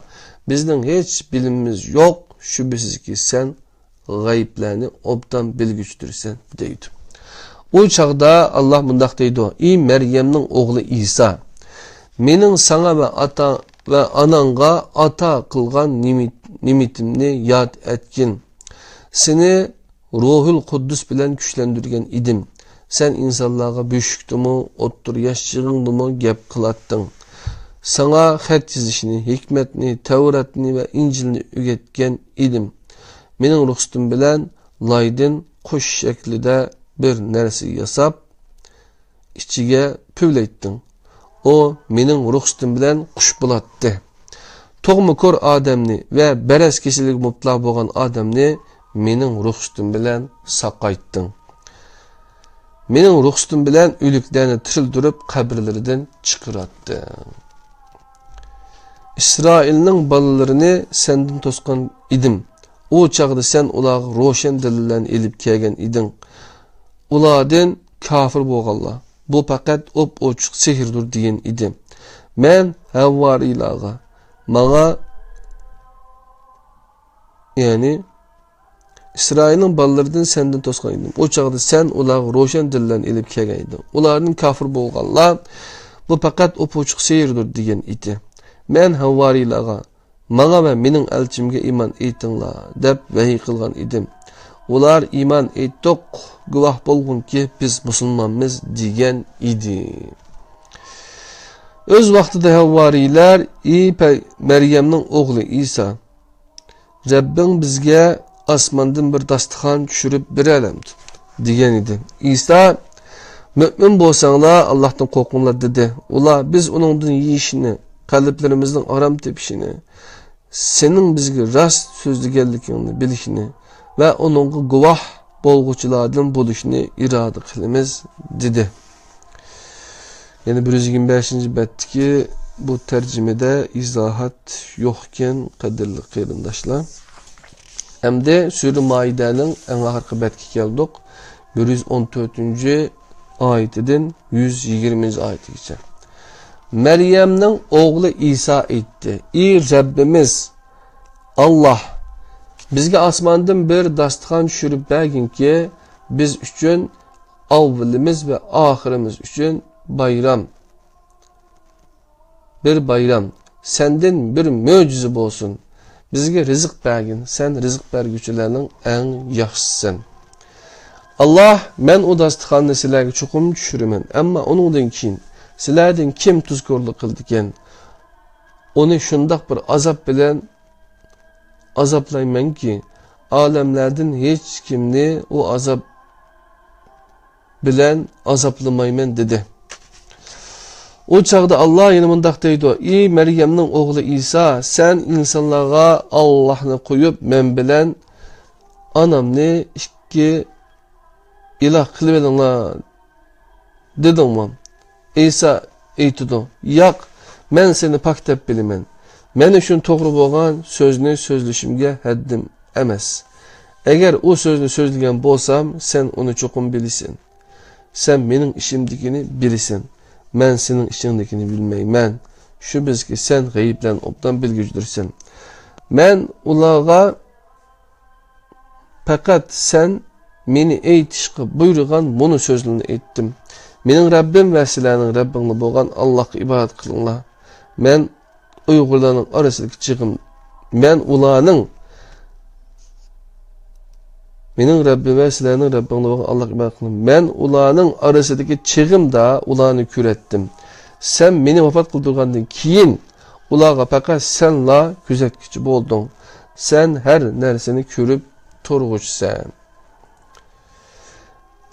بىزنىڭ ھېچ بىلىمىمىز يوق، شۈبھىسىزكى سەن غەيىبلەرنى ئوبدان بىلگۈچىدۇرسەن دەيدۇ. ئۇ چاغدا ئاللاھ مۇنداق دەيدۇ، ئى مەريەمنىڭ ئوغلى ئىسا، مېنىڭ ساڭا ۋە ئاتا ۋە ئاناڭغا ئاتا قىلغان نېمىت-، نېمىتىمنى ياد ئەتكىن. سېنى روھۇل قۇددۇس بىلەن كۈچلەندۈرگەن ئىدىم. سەن ئىنسانلارغا بۆشۈكتىمۇ، ئوتتۇرا ياش چېغىڭدىمۇ گەپ قىلاتتىڭ. ساڭا خەت يېزىشنى، ھېكمەتنى، تەۋراتنى ۋە ئىنجىلنى ئۆگەتكەن ئىدىم. مېنىڭ رۇخسىتىم بىلەن لايدىن قۇش شەكلىدە بىر نەرسە ياساپ، ئىچىگە پۈۋلەيتتىڭ. ئۇ مېنىڭ رۇخسىتىم بىلەن قۇش بولاتتى. تۇغما كور ئادەمنى ۋە بەرەس كېسىلىگە مۇپتىلا بولغان ئادەمنى مېنىڭ رۇخسىتىم بىلەن ساقايتتىڭ. مېنىڭ رۇخسىتىم بىلەن ئۆلۈكلەرنى تىرىلدۈرۈپ، قەبرىلىرىدىن چىقىراتتىڭ. ئىسرائىلنىڭ بالىلىرىنى سەندىن توسقان ئىدىم. ئۇ چاغدا سەن ئۇلارغا روشەن دەلىللەرنى ئېلىپ كەلگەن ئىدىڭ. ئۇلاردىن كاپىر بولغانلار، بۇ پەقەت ئوپئوچۇق سېھىردۇر دېگەن ئىدى. مەن ھەۋۋارىيلارغا، ماڭا، يەنى ئىسرائىلنىڭ بالىلىرىدىن سەندىن توسقان ئىدىم. ئۇ چاغدا سەن ئۇلارغا روشەن دەلىللەرنى ئېلىپ كەلگەن ئىدىڭ. ئۇلاردىن كاپىر بولغانلار، بۇ پەقەت ئوپئوچۇق سېھىردۇر دېگەن ئىدى. مەن ھەۋۋارىيلارغا، ماڭا ۋە مېنىڭ ئەلچىمگە ئىمان ئېيتىڭلار، دەپ ۋەھىي قىلغان ئىدىم. ئۇلار، ئىمان ئېيتتۇق، گۇۋاھ بولغىنكى، بىز مۇسۇلمانمىز، دېگەن ئىدى. ئۆز ۋاقتىدا ھەۋۋارىيلار، ئى پەي-، مەريەمنىڭ ئوغلى ئىسا، رەببىڭ بىزگە ئاسماندىن بىر داستىخان چۈشۈرۈپ بېرەلەمدۇ؟ دېگەن ئىدى. ئىسا، مۆمىن بولساڭلار، ئاللاھتىن قورقۇڭلار، دېدى. ئۇلار، بىز ئۇنىڭدىن يېيىشنى، قەلبلىرىمىزنىڭ ئارام تېپىشىنى، سېنىڭ بىزگە راست سۆزلىگەنلىكىڭنى بىلىشنى ۋە ئۇنىڭغا گۇۋاھ بولغۇچىلاردىن بولۇشنى ئىرادە قىلىمىز، دېدى. يەنى بىر يۈز يىگىرمە بەشىنچى بەتتىكى بۇ تەرجىمىدە ئىزاھات يوقكەن، قەدىرلىك قېرىنداشلار. ئەمدى سۈرە مائىدەنىڭ ئەڭ ئاخىرقى بەتكە كەلدۇق. بىر يۈز ئون تۆتىنچى ئايىتىدىن يۈز يىگىرمىنچى ئايىتىگىچە. مەريەمنىڭ ئوغلى ئىسا ئېيتتى، ئى رەببىمىز، ئاللاھ، بىزگە ئاسماندىن بىر داستىخان چۈشۈرۈپ بەرگىنكى، بىز ئۈچۈن ئاۋۋىلىمىز ۋە ئاخىرىمىز ئۈچۈن بايرام. بىر بايرام، سەندىن بىر مۆجىزە بولسۇن. بىزگە رىزىق بەرگىن، سەن رىزىق بەرگۈچىلەرنىڭ ئەڭ ياخشىسىسەن. ئاللاھ، مەن ئۇ داستىخاننى سىلەرگە چوقۇم چۈشۈرىمەن، ئەمما ئۇنىڭدىن كېيىن سىلەردىن كىم تۇزكورلۇق قىلىدىكەن؟ ئۇنى شۇنداق بىر ئازاب بىلەن ئازابلايمەنكى، ئالەملەردىن ھېچكىمنى ئۇ ئازاب بىلەن ئازابلىمايمەن، دېدى. ئۇ چاغدا ئاللاھ يەنە مۇنداق دەيدۇ، ئى مەريەمنىڭ ئوغلى ئىسا، سەن ئىنسانلارغا ئاللاھنى قويۇپ، مەن بىلەن ئانامنى ئىككى ئىلاھ قىلىۋېلىڭلار دېدىڭمۇ؟ ئىسا ئېيتىدۇ، ياق، مەن سېنى پاك دەپ بىلىمەن. مەن ئۈچۈن توغرا بولغان سۆزنى سۆزلىشىمگە ھەددىم ئەمەس. ئەگەر ئۇ سۆزنى سۆزلىگەن بولسام، سەن ئۇنى چوقۇم بىلىسەن. سەن مېنىڭ ئىچىمدىكىنى بىلىسەن. مەن سېنىڭ ئىچىڭدىكىنى بىلمەيمەن. شۈبھىسىزكى، سەن غەيىبلەرنى ئوبدان بىلگۈچىدۇرسەن. مەن ئۇلارغا پەقەت سەن مېنى ئېيتىشقا بۇيرۇغان مۇنۇ سۆزلەرنى ئېيتتىم. مېنىڭ رەببىم ۋە سىلەرنىڭ رەببىڭلار بولغان ئاللاھقا ئىبادەت قىلىڭلار. مەن ئۇيغۇرلارنىڭ ئارىسىدىكى چىغىم، مەن ئۇلارنىڭ، مېنىڭ رەببىم ۋە سىلەرنىڭ رەببىڭلار بولغان ئاللاھقا ئىبادەت قىلىڭ. مەن ئۇلارنىڭ ئارىسىدىكى چىغىمدا ئۇلارنى كۆرەتتىم. سەن مېنى ۋاپات قىلدۇرغاندىن كېيىن، ئۇلارغا پەقەت سەنلا كۆزەتكۈچى بولدۇڭ. سەن ھەر نەرسىنى كۆرۈپ تۇرغۇچىسەن.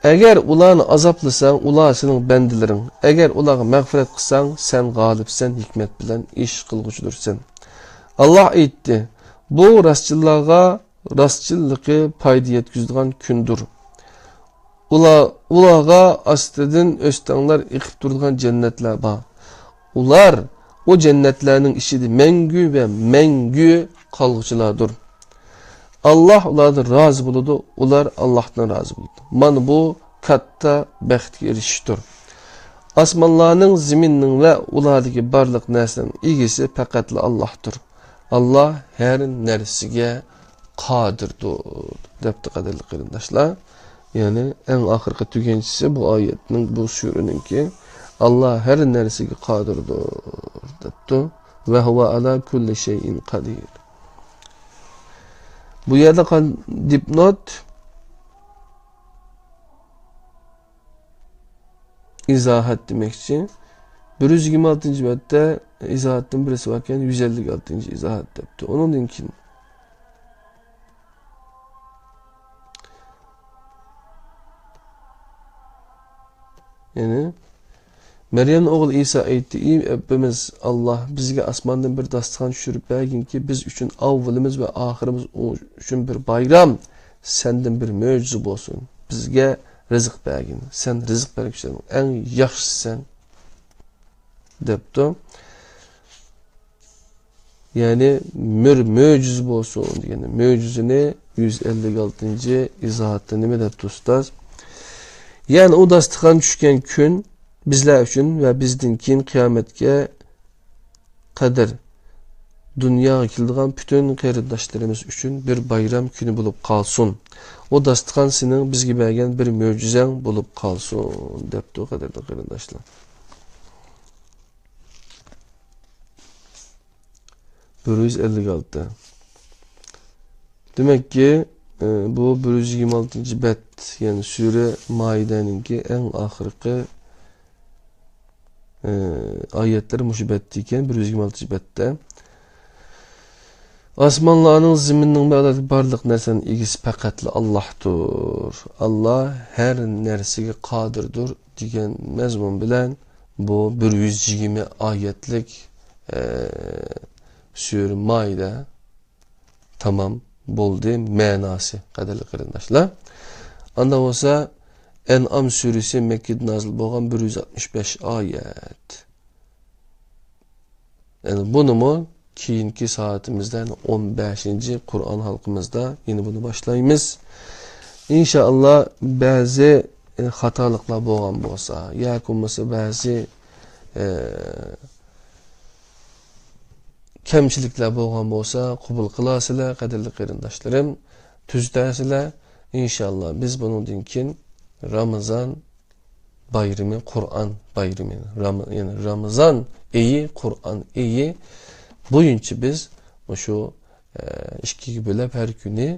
ئەگەر ئۇلارنى ئازابلىساڭ، ئۇلار سېنىڭ بەندىلىرىڭ. ئەگەر ئۇلارغا مەغپىرەت قىلساڭ، سەن غالىبسەن، ھېكمەت بىلەن ئىش قىلغۇچىدۇرسەن. ئاللاھ ئېيتتى: بۇ راستچىللارغا راستچىللىقى پايدا يەتكۈزىدىغان كۈندۇر. ئۇلار، ئۇلارغا ئاستىدىن ئۆستەڭلەر ئېقىپ تۇرىدىغان جەننەتلەر بار. ئۇلار ئۇ جەننەتلەرنىڭ ئىچىدە مەڭگۈ ۋە مەڭگۈ قالغۇچىلاردۇر. ئاللاھ ئۇلاردىن رازى بولىدۇ، ئۇلار ئاللاھتىن رازى بولىدۇ. مانا بۇ كاتتا بەختكە ئېرىشىشتۇر. ئاسمانلارنىڭ، زېمىننىڭ ۋە ئۇلاردىكى بارلىق نەرسىنىڭ ئىگىسى پەقەتلا ئاللاھتۇر. ئاللاھ ھەر نەرسىگە قادىردۇر، دەپتۇ، قەدىرلىك قېرىنداشلار. يەنى ئەڭ ئاخىرقى تۈگەنچىسى بۇ ئايەتنىڭ، بۇ سۈرىنىڭكى، ئاللاھ ھەر نەرسىگە قادىردۇر، دەپتۇ. ۋە ھۇۋە ئالا كۇللى شەيئىن قەدىر. بۇ يەردە قان-، دىپنوت، ئىزاھات دېمەكچى. بىر يۈز يىگىرمە ئالتىنچى بەتتە ئىزاھاتتىن بىرسى باركەن، يۈز ئەللىك ئالتىنچى ئىزاھات دەپتۇ. ئۇنىڭدىن كېيىن، يەنى، مەريەمنىڭ ئوغلى ئىسا ئېيتتى: ئى رەببىمىز ئاللاھ، بىزگە ئاسماندىن بىر داستىخان چۈشۈرۈپ بەرگىنكى، بىز ئۈچۈن ئاۋۋىلىمىز ۋە ئاخىرىمىز ئۈچۈن بىر بايرام، سەندىن بىر مۆجىزە بولسۇن. بىزگە رىزىق بەرگىن. سەن رىزىق بەرگۈچىلەرنىڭ ئەڭ ياخشىسىسەن، دەپتۇ. يەنى بىر مۆجىزە بولسۇن دېگەن. مۆجىزىنى يۈز ئەللىك ئالتىنچى ئىزاھاتتا نېمە دەپتۇ ئۇستاز؟ يەنى ئۇ داستىخان چۈشكەن كۈن بىزلەر ئۈچۈن ۋە بىزدىن كېيىن قىيامەتكە قەدەر دۇنياغا كېلىدىغان پۈتۈن قېرىنداشلىرىمىز ئۈچۈن بىر بايرام كۈنى بولۇپ قالسۇن. ئۇ داستىخان سېنىڭ بىزگە بەرگەن بىر مۆجىزەڭ بولۇپ قالسۇن، دەپتۇ، قەدىرلىك قېرىنداشلار. بىر يۈز ئەللىك ئالتە. دېمەككى، ئى، بۇ بىر يۈز يىگىرمە ئالتىنچى بەت، يەنى سۈرە مائىدەنىڭكى ئەڭ ئاخىرقى، ئى، ئايەتلىرى مۇشۇ بەتتە ئىكەن، بىر يۈز يىگىرمە ئالتىنچى بەتتە. ئاسمانلارنىڭ، زېمىننىڭ ۋە ئۇلاردىكى بارلىق نەرسىنىڭ ئىگىسى پەقەتلا ئاللاھتۇر. ئاللاھ ھەر نەرسىگە قادىردۇر دېگەن مەزمۇن بىلەن بۇ بىر يۈز يىگىرمە ئايەتلىك، ئە، سۈرە مائىدە تامام بولدى مەناسى، قەدىرلىك قېرىنداشلار. ئاندا بولسا ئەنئام سۈرىسى مەككىدە نازىل بولغان بىر يۈز ئاتمىش بەش ئايەت. يەنى بۇنىمۇ كېيىنكى سائىتىمىزدە، يەنى ئون بەشىنچى قۇرئان ھالقىمىزدا يەنە بۇنى باشلايمىز. ئىنشائاللا بەزى، ئە، خاتالىقلار بولغان بولسا، ياكى بولمىسا بەزى، ئە، كەمچىلىكلەر بولغان بولسا قوبۇل قىلارسىلەر، قەدىرلىك قېرىنداشلىرىم، تۈزىتەرسىلەر. ئىنشائاللا بىز بۇنىڭدىن كېيىن رامىزان بايرىمى، قۇرئان بايرىمى، رام-، يەنى رامىزان ئېيى، قۇرئان ئېيى بويىچە بىز مۇشۇ، ئە، ئىككىگە بۆلۈپ، ھەر كۈنى،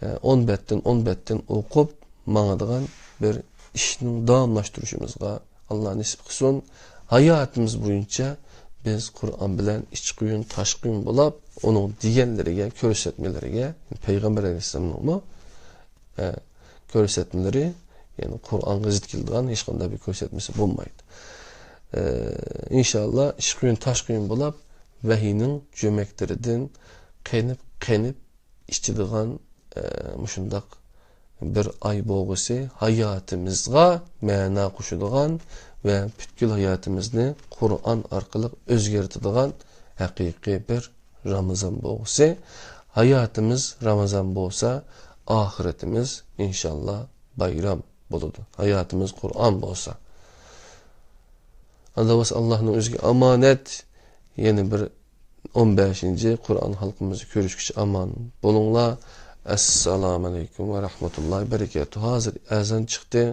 ئە، ئون بەتتىن، ئون بەتتىن ئوقۇپ ماڭىدىغان بىر ئىشنىڭ داۋاملاشتۇرۇشىمىزغا ئاللا نېسىپ قىلسۇن. ھاياتىمىز بويىچە بىز قۇرئان بىلەن ئىچ قۇيۇن، تاش قۇيۇن بولاپ، ئۇنىڭ دېگەنلىرىگە، كۆرسەتمىلىرىگە، پەيغەمبەر ئەلەيھىسسالامنىڭمۇ ئە، كۆرسەتمىلىرى، يەنى قۇرئانغا زىت كېلىدىغان ھېچقانداق بىر كۆرسەتمىسى بولمايدۇ. ئە، ئىنشائاللا، ئىچ قۇيۇن، تاش قۇيۇن بولاپ، ۋەھىينىڭ جۆمەكلىرىدىن قېنىپ، قېنىپ ئىچىدىغان، ئە، مۇشۇنداق بىر ئاي بولغۇسى ھاياتىمىزغا مەنە قوشىدىغان ۋە پۈتكۈل ھاياتىمىزنى قۇرئان ئارقىلىق ئۆزگەرتىدىغان ھەقىقىي بىر رامىزان بولغۇسى. ھاياتىمىز رامىزان بولسا، ئاخىرىتىمىز ئىنشاللا بايرام بولىدۇ. ھاياتىمىز قۇرئان بولسا. ئاندا بولسا ئاللانىڭ ئۆزىگە ئامانەت. يەنە بىر ئون بەشىنچى قۇرئان ھالقىمىزدا كۆرۈشكىچە ئامان بولۇڭلار. ئەسسالامۇ ئەلەيكۇم ۋە رەھمەتۇللاھى ۋە بەرىكاتۇھ. ھازىر ئەزان چىقتى.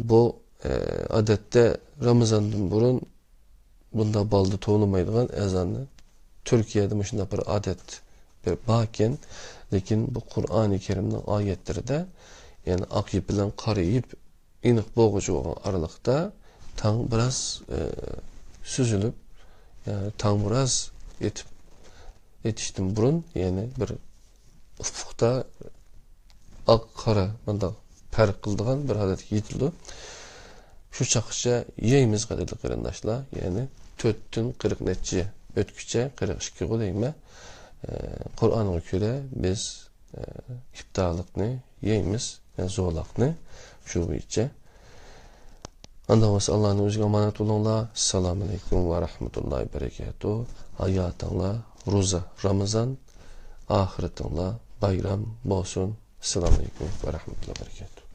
بۇ، ئە، ئادەتتە رامىزاندىن بۇرۇن بۇنداق بالدا توۋلىمايدىغان ئەزاننى، تۈركىيەدە مۇشۇنداق بىر ئادەت بىر باركەن، لېكىن بۇ قۇرئانى كەرىمنىڭ ئايەتلىرىدە، يەنى ئاق يىپ بىلەن قارا يىپ ئېنىق بولغۇچە بولغان ئارىلىقتا تاڭ بىراز، ئە، سۈزۈلۈپ، يەنى تاڭ بىراز ئېتىپ، ئېتىشتىن بۇرۇن، يەنى بىر ئۇپۇقتا ئاق قارا مۇنداق پەرق قىلىدىغان بىر ھالەتكە يېتىلىدۇ. شۇ چاغقىچە يەيمىز، قەدىرلىك قېرىنداشلار. يەنى تۆتتىن قىرىق نەچچە ئۆتكۈچە، قىرىق ئىككىغۇ دەيمەن. ئە، قۇرئانغا كۆرە بىز، ئە، ئىپتارلىقنى يەيمىز، يەنى زولاقنى شۇ بويىچە. ئاندا بولسا ئاللانىڭ ئۆزىگە ئامانەت بولۇڭلار. ئەسسالامۇ ئەلەيكۇم ۋە رەھمەتۇللاھى ۋە بەرىكاتۇھ. ھاياتىڭلار روزا، رامىزان، ئاخىرىتىڭلار بايرام بولسۇن. ئەسسالامۇ ئەلەيكۇم ۋە رەھمەتۇللاھى ۋە بەرىكاتۇھ.